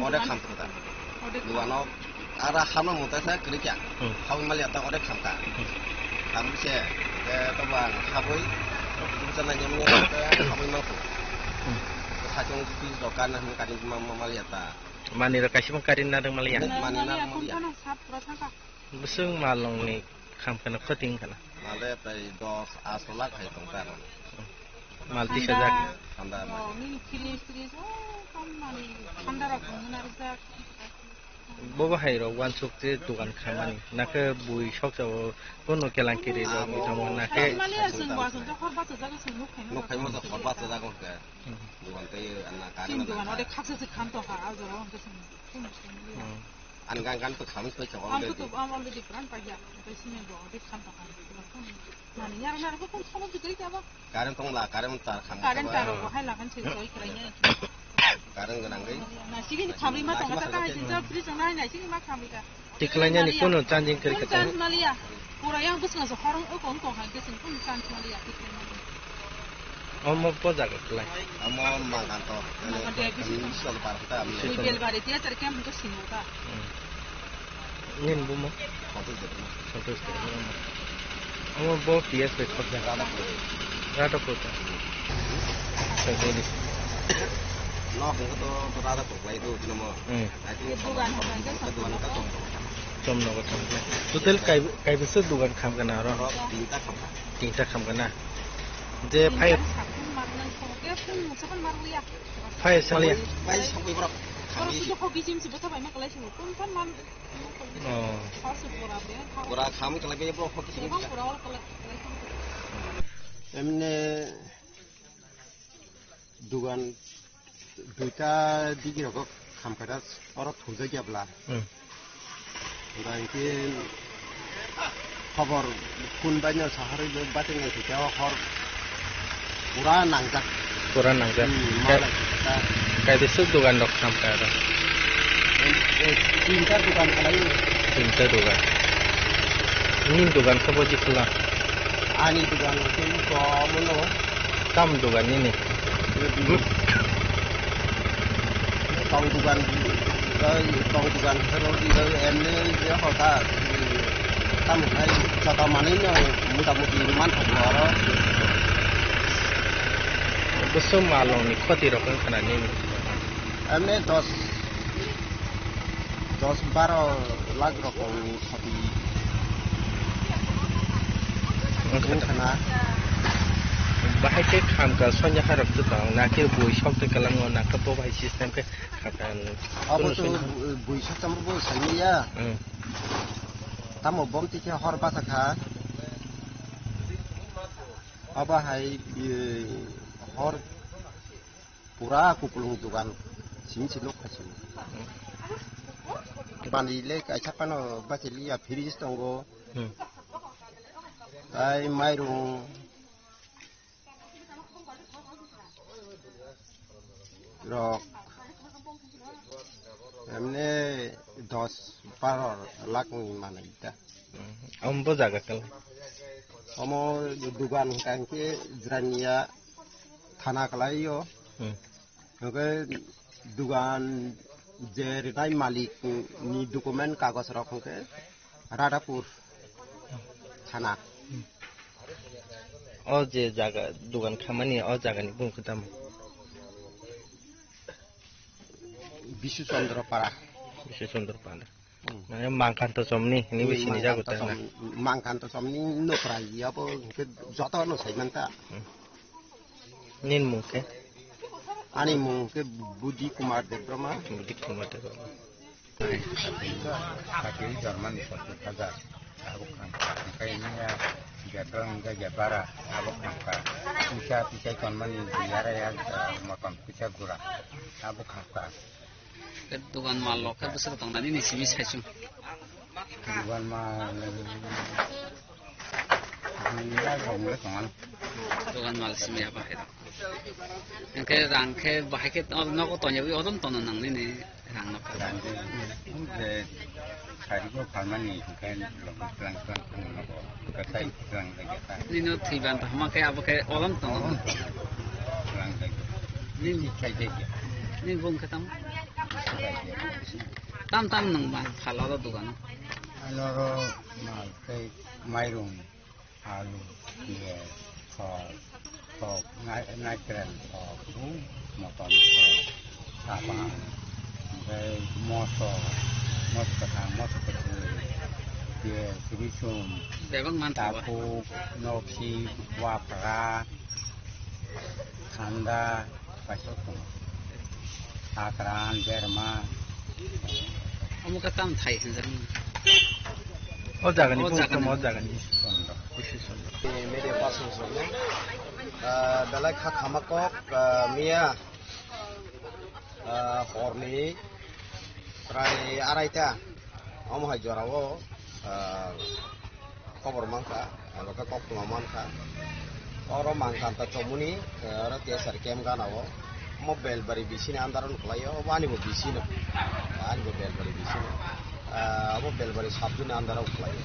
Ode kham thung ta. Dugan o ara hama muta sa krikya. Hmm. Hama mali ta ode kham ta. Hmm. Kham se ke to ba habui. Busa na nyamni habui mangku. Hmm. Sa chung pi dokan na kani ma mali ta. Mani ro kaisa karin na dong mali ya. Mani na mali ya. Busung malong ni kham kana khoting kana. Male tai dos aso lakh hai tong ta rani. Mal tis hajar. Thanda. Oh, nini fridge, fridge, oh, kam mani thanda rok tong na rijak. Bobo hai rok wansuk je dukan khamani. Nake bui sok jabo kono kelang kiri rok tong nake. Mali asung wasung to khor bacha jaga sung nuk khaima. Nuk khaima to khor bacha jaga ke. Hmm. Dukan tai anna kari. Sin dukan ode khaksa se kham to kha, a jora on to sung. Hmm. Ani gan gan to kham to chok. Am to am already plan pa ya. To sini do ode kham to kha. Mani yar nar ko kon sono jigri ka ba. Current tong la, current tar kham. Current tar ko hai lagan se soi krai ne. Current ganang gai. Na sigi ni khamri ma tong ta ta hai jinja fridge na na sigi ma khamri ka. Tiklanya ni kono chanjing kari kata. Chance maliya. Pura yang bwskango se horong o kong tong hai bwskango kono chance maliya tiklanya ni. Omo po jaga klai. Omo magan to. Magan to, bisi tong. Sal par ta. Bisi tong. Belbari tiya tar kem to singo ta. Hmm. Nin bumo? Santosh Debbarma. Santosh Debbarma. Omo bo P S bai khobjak. Radhapur. Radhapur ta. Sa boni. No, hingke to Radhapur klai do, tinomo. Hmm. I think dugan hwnka hwnkhe dugan hwnka tong. Chom nogo chom. Total kai, kaibwswk dugan kham kana aro? Oro tinta kham kha. Tinta kham kana. Je phai, phai sali. Bai, bai, songwi borok. Khami. Oh. Pura kham kala be borok hoki sini. Emne dugan duita digi rok kham kha oro thujak ya bla. Hmm. Bai ke khobor phone bai no sahari bating ngai thika hor pura nangjak. Pura nangjak. Hmm, Kai-, malai ta. Kaibwswk dugan rok kham kha aro? Eh, eh, tinta dugan khalai. Tinta dugan. Nini dugan khe boji khula? Ani dugan khe komono. Tam dugan nini? Tong dugan, tong dugan khe rw di, emni je hoda, tam khai joto manwi no mota moti man thok aro. Bwswk malongni khoti rok wng khna nini? Emni dos, dos baro lakh rokni khoti wng khna. Bahai khe khamkha sonja kharok tong, na khe bui sok twi kwlango, na khe bo bai system khe khamkha. Abo to bui sok tamo bo sani ya. Hmm. Tamo bom tikhe hor basa kha. Abo hai, eh, hor pura kupulung dugan simi se nuk kha simi. Bani le kaisa phano bachili ya fridge tongo. Hmm. Tai mairung rok emne dos baro lakh ni manai ta. Hmm. Omo bo jaga kala? Omo dugan hwnkha hwnkhe Jirania thana kalai o. Hmm. Hwnkhe dugan je rinai malik ni document kagoj rok hwnkhe Radhapur thana. O je jaga dugan khamani o jaga ni bung khe tamo? Bisu Chandra Para. Bisu Chandra Para. Hmm. Mane Mangkanto Chomni hini hmm, bisi ni jago ta na. Mangkanto Chomni nokra ya bo hwnkhe joto no sai man ta. Hmm. Nini mung khe? Ani mung khe Budi Kumar Debbarma. Budi Kumar Debbarma. Sakhi Germany sottur hajar. Abo kham kha. Hwnkhe nini ya Jabrang hwnkhe Jabara. Abo kham kha. Pisa pisa tonmani yara ya motom pisa gura. Abo kham kha. Ke dugan mal rok khe bwswk tong nani ni simi saichung. Dugan mal, dugan mal simi ya bahai. Hwnkhe rang khe bahai khe nogo tonyagwi odom tono nang nini rang no. Rang khe, je sari go phalmani hwnkhe logi tlang tlang phung nogo. Kwtai kwrwng lagi ta. Nini thwi ban ta hama khe abo khe olam tongo. Olam tongo. Kwrwng lagi. Nini thai jai ya. Nini bung khe tam? Thai jai ya. Tam tam nwng ma phala ro dogano? Ano ro mal tei mairung, alu, piyaj, thok. Thok, nai-, naikrel thok, u, motom thok, sapang, hwnkhe moso, moso kwthang, moso kwthwi, piyaj, risum, bebak man thangba. Takhuk, noksi, wapra, khanda, kaisa tongo. Sakran, berma. Omo khe tam thai hinjak nini? O jagani, o jagani. O jagani. Media person sokno, ah, belai kha khama kok, ah, miya, ah, horni prai araita, omo hai jorao, ah, khobor mankha, abo khe koktwma mankha. Oro Mangkanta Chomoni, eh, oro T S R camp gana o. Omo Belbari bisini andaro nuklaio, obo ani bo bisino. Ani bo Belbari bisino. Ah, obo Belbari sabjoni andaro uklaio.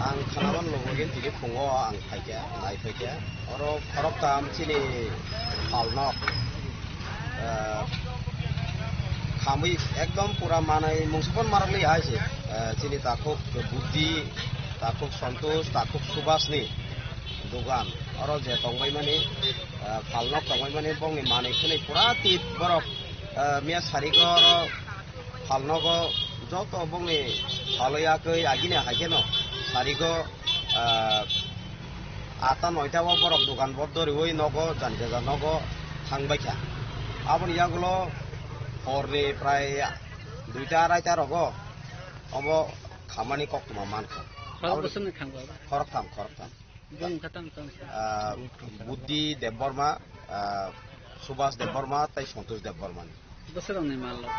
Ang khanaman logo gen tini phungo ang phaikha, nai phaikha. Oro khoroktham chini phalnok. Ah, khamwi ekdom pura manai mungsukon marokli hai se. Ah, chini takhuk Buddhi, takhuk Santosh, takhuk Subhas ni dogan. Oro je tongbai mani, ah, phalnok tongbai mani bongni manwi khwnwi pura tit borok, ah, miya sarigo oro phalnogo Joto bongni salo yakwi agini hai kheno sarigo, ah, atta noita o borok dokan bodoriwi nogo jani jaja nogo thangbaikha. Aboni yagulo horni prai duita araita rogo obo khamani koktwma mankha. Khorok bwswkni thangba? Khoroktham, khoroktham. Bong kha tamo tamo. Ah, Buddhi Debbarma, ah, Subhas Debbarma tei Santosh Debbarma ni. Bwswk rokni mal rok?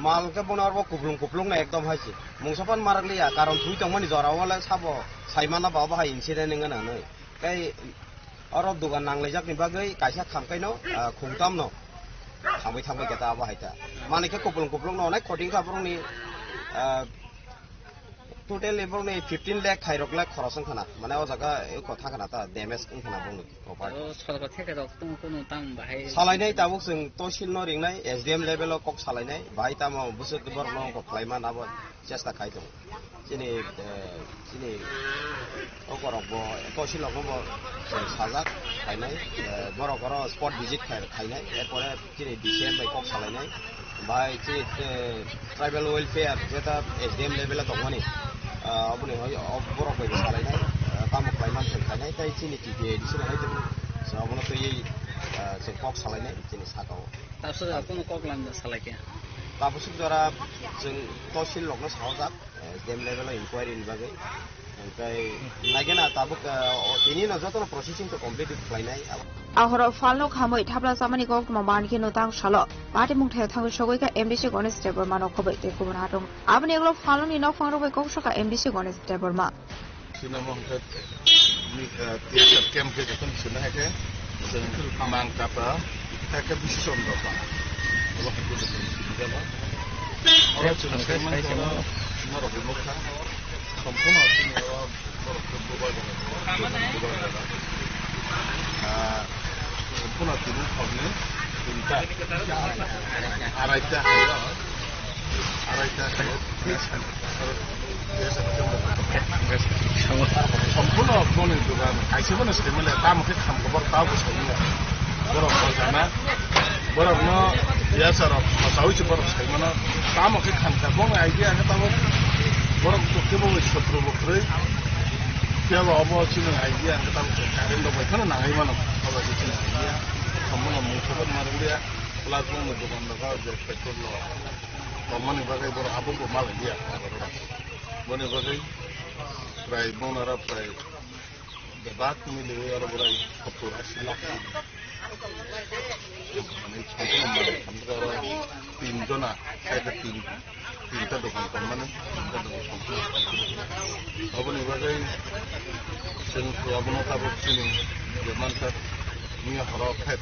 Mal khe bono aro kuplung kuplung no ekdom hai se. Mungsa phan marak liya, karon thwi tongmani jora o le sabo sai mana ba obo hai incident wngna hinwi. Tei oro dogan nanglaijak ni bagwi kaisa khamkai no, ah, khungtam no khamwi thangbai khe ta abo hai ta. Mani khe kuplung kuplung no onek koting kha borok ni, ah, Totally borokni fifteen lakh khairok lakh khoros wngkhana, mane o jaga eko thangkhana ta damage wngkhana borokni property. O sorkar theke rok tong kono tang bahai. Salainai tabuk chwng tosil no ringnai, S D M level o kok salainai, bahai tamo bwswk borok no kok khlai man abo chesta khai tongo. Chini, eh, chini o borok bo tosil rok no bo chwng sajak khainai, eh, borok oro spot visit khai, khainai, erpore Chini D C M bai kok salainai, bai chini, eh, tribal welfare jeta S D M level o tongmani, ah, oboni hoi, o borok bai bo salainai, ah, tamo khlai man thang khainai, tei chini T T A D C no hai tongo, so obono twiwi, ah, chwng kok salainai chini saka o. Tabswk jora kono kok lamjak salai khe? Tabswk jora chwng tosil rokno sahojak, eh, S D M level o inquiry ni bagwi. Hwnkhe naikhe na tabuk, ah, o tini no jotono processing to complete khlainai. Ahoro phalno khamwi thapla chamani koktwma mankhe no tang salo. Patimung thaya thangwi sogwi kha M D C Ganesh Debbarma no khobwi tei kubun hatung. Aboni ulo phalno ni nokphang rogwi kok saka M D C Ganesh Debbarma. Sina mo hwnkhe ni, ah, T S F camp khe jotono sina hai khe. Chwng mang kapa, kaka bisi chondro pa. Obo hai khe chwng sini jaba. Oro chwng sai man khe oro norok bo nukha. Somphono chini oro borok khe bubar jaga, bubar jaga. Ah, somphono tini khorni tinta, araita hai o. Araita hai o. Somphono boni dogan kaisa bono saimale, tamo khe khamkhe borok tamo saimale. Borok bo jana, borokno yasa rok sawi se borok saimano, tamo khe khamkha bono idea khe tamo borok kebo sotro bo kwrwi. Phiya bo obo chini idea khe tamo khe current rok bai phano nangwi mano, obo khe chini idea. Somphono mungsa bo narwkliya, plus boni dogan rok je petrol rok. Tongmani bagwi borok abo bo malai liya. Boni bagwi prai bonara prai bebak miliwi oro borai sottur asi lakh. Mane somphono malai khamjak oro tin jona, side tin, tinta dokan tongmani, tinta dokan somphono. Aboni bagwi chwng abono tabuk chini je mansak. Miya horo khe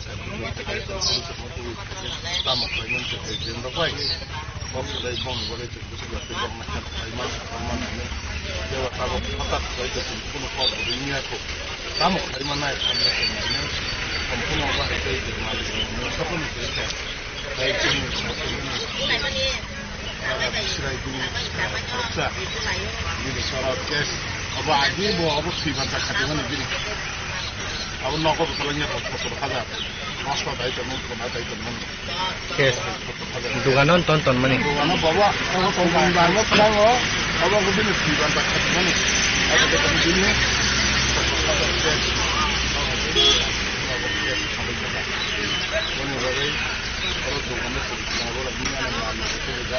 tamo khlaimani se khe jemrok bai. Kok belai bong bagwi chwng bwswk ya tei bong nakha khlaiman sakman hwnwi. Tei o tabuk hothat khlai tong chwng kuno kok bwrwi miya kho. Tamo khlaiman nai khamya tong hwnwi. Somphono bahai tei je malik ni sakni tei khe. Tei chini sakni. Chwrai bini khoroksa. Bini sorok case. Obo agi bo obo thwi banta khatimani bini. Abo nogo bwsala nya kok sottor hajar. Nosto dai tongmani, koma dai tongmani. Case. Sottor hajar. Dugano ton ton mani. Dugano baba, obo tongmani dano tlango. Obo ko bini thwi banta khatimani. Obo ko bini sottor hajar case. Obo case khamai tongma. Boni bagwi oro dugano tongmani, oro bini ano mano ko tongmani.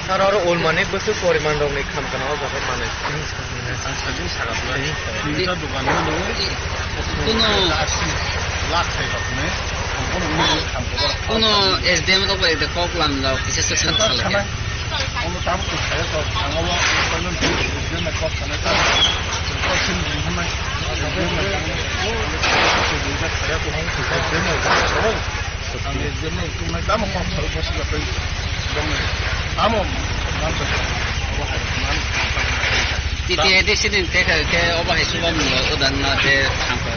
Sir, oro ulmani bwswk poriman rokni khamkha o jaga manwi? Ang sajing sagatnai. Tinta dokan no nung. Kuno asi lakh sai rok ne. Kuno S D M rok bai de kok lam rok kisa se san sal ke. Ono tam ko saya to ang abo S D M kok sana ta. Ko sin din na. S D M ko ang ko S D M ko. Ang S D M no tunai tamo kok sal bosi ba tei. Tamo man sa. Obo hai man. T T A D C din te ke obo hai subam no udan na te thangko.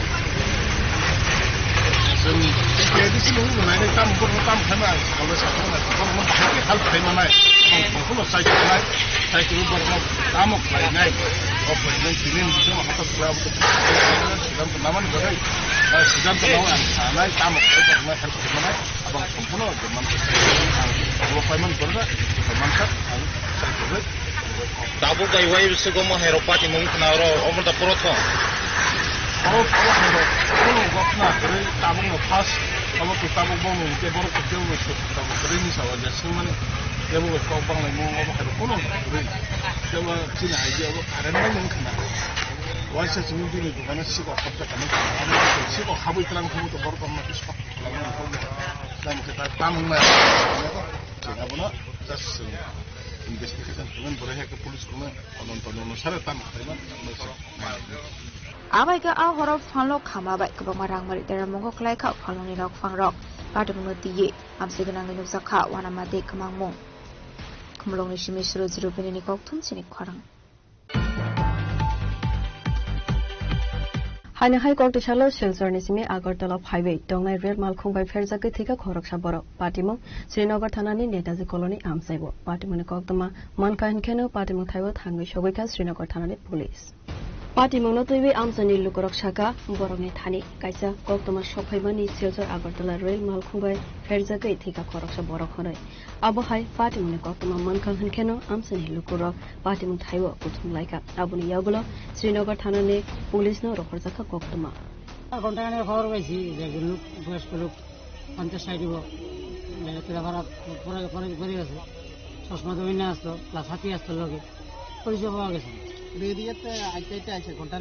A D C no wngbo nainai, tamo borokno tamo khaima, ang salnai sakno nai, borokno bahai khe help khaima nai, tong tongphano chai tongnai, chai tongwi borokno tamo khlainai, o khlainai tini ni bising hato khlai abo to siddhanto namani bagwi, ba siddhanto nawi ang sanai, tamo khlai borokno help khaima nai, abang samphano je mansa ang abo paimani borokno mansa ang chai tongwi. Tabuk bai wai bisingo mo hai rok party mung khna oro omo da poro thong. Oro poro hai rok, oro gokna kwrwi tabuk no first, abo to tabuk bo mung ke borok to kebo bai sut tabuk kwrwi ni sawa ja singmani kebo bai kok bang lai mung obo hai rok kono kwrwi. Kebo chini idea obo current bai mung khna. Waisa chini bini dukano siko hapta kani, siko habwi tlang khamu to borok no siko tlang khamu. Tamo khe ta tamung na. Abono just investigation khaimani, borok hai khe police kono todonto ni onusare tamo khaimani. Abai khe a horo phalno khama bai kwbangma rang mari tera mungo kwlai kha phalnoni rok phang rok. Patimungno twiwi amsai gwnangwi nukjak kha uanama tei kwmangmung. Khumulwngni simi Surojit Rupini ni kokthum chini khorang. Haino hai kok tisalo Silchar ni simi Agartala phaiwi tongnai rel malkhung bai pherjagwi thwikha khoroksa borok. Patimung Srinagar thanani Netaji Colony amchaibo. Patimungni koktwma mankha hinkheno patimung thaibo thangwi sogwikha Srinagar thanani police. Patimungno twiwi amchaini lukurok sakha, borokni thani kaisa koktwma sokphaimani Silchar Agartala rel malkhung bai pherjagwi thwikha khoroksa borok hwnwi. Abo hai patimungni koktwma mankha hinkheno amchaini lukurok patimung thaibo kuthum laikha. Aboni yagulo Srinagar thanani police no rohorjakha koktwma. ঘন্টাখানেক খবর পাইছি যে একজন লোক, বয়স্ক লোক, পঞ্চাশ ষাট দিব, লেখাপড়া পড়ে, পড়ে, পড়ে গেছে, চশমা তো না আসলো, প্লাস হাতি আসতো লগে, পরিচয় পাওয়া গেছে না। রেডিওতে আইতে আইতে আছে, ঘন্টা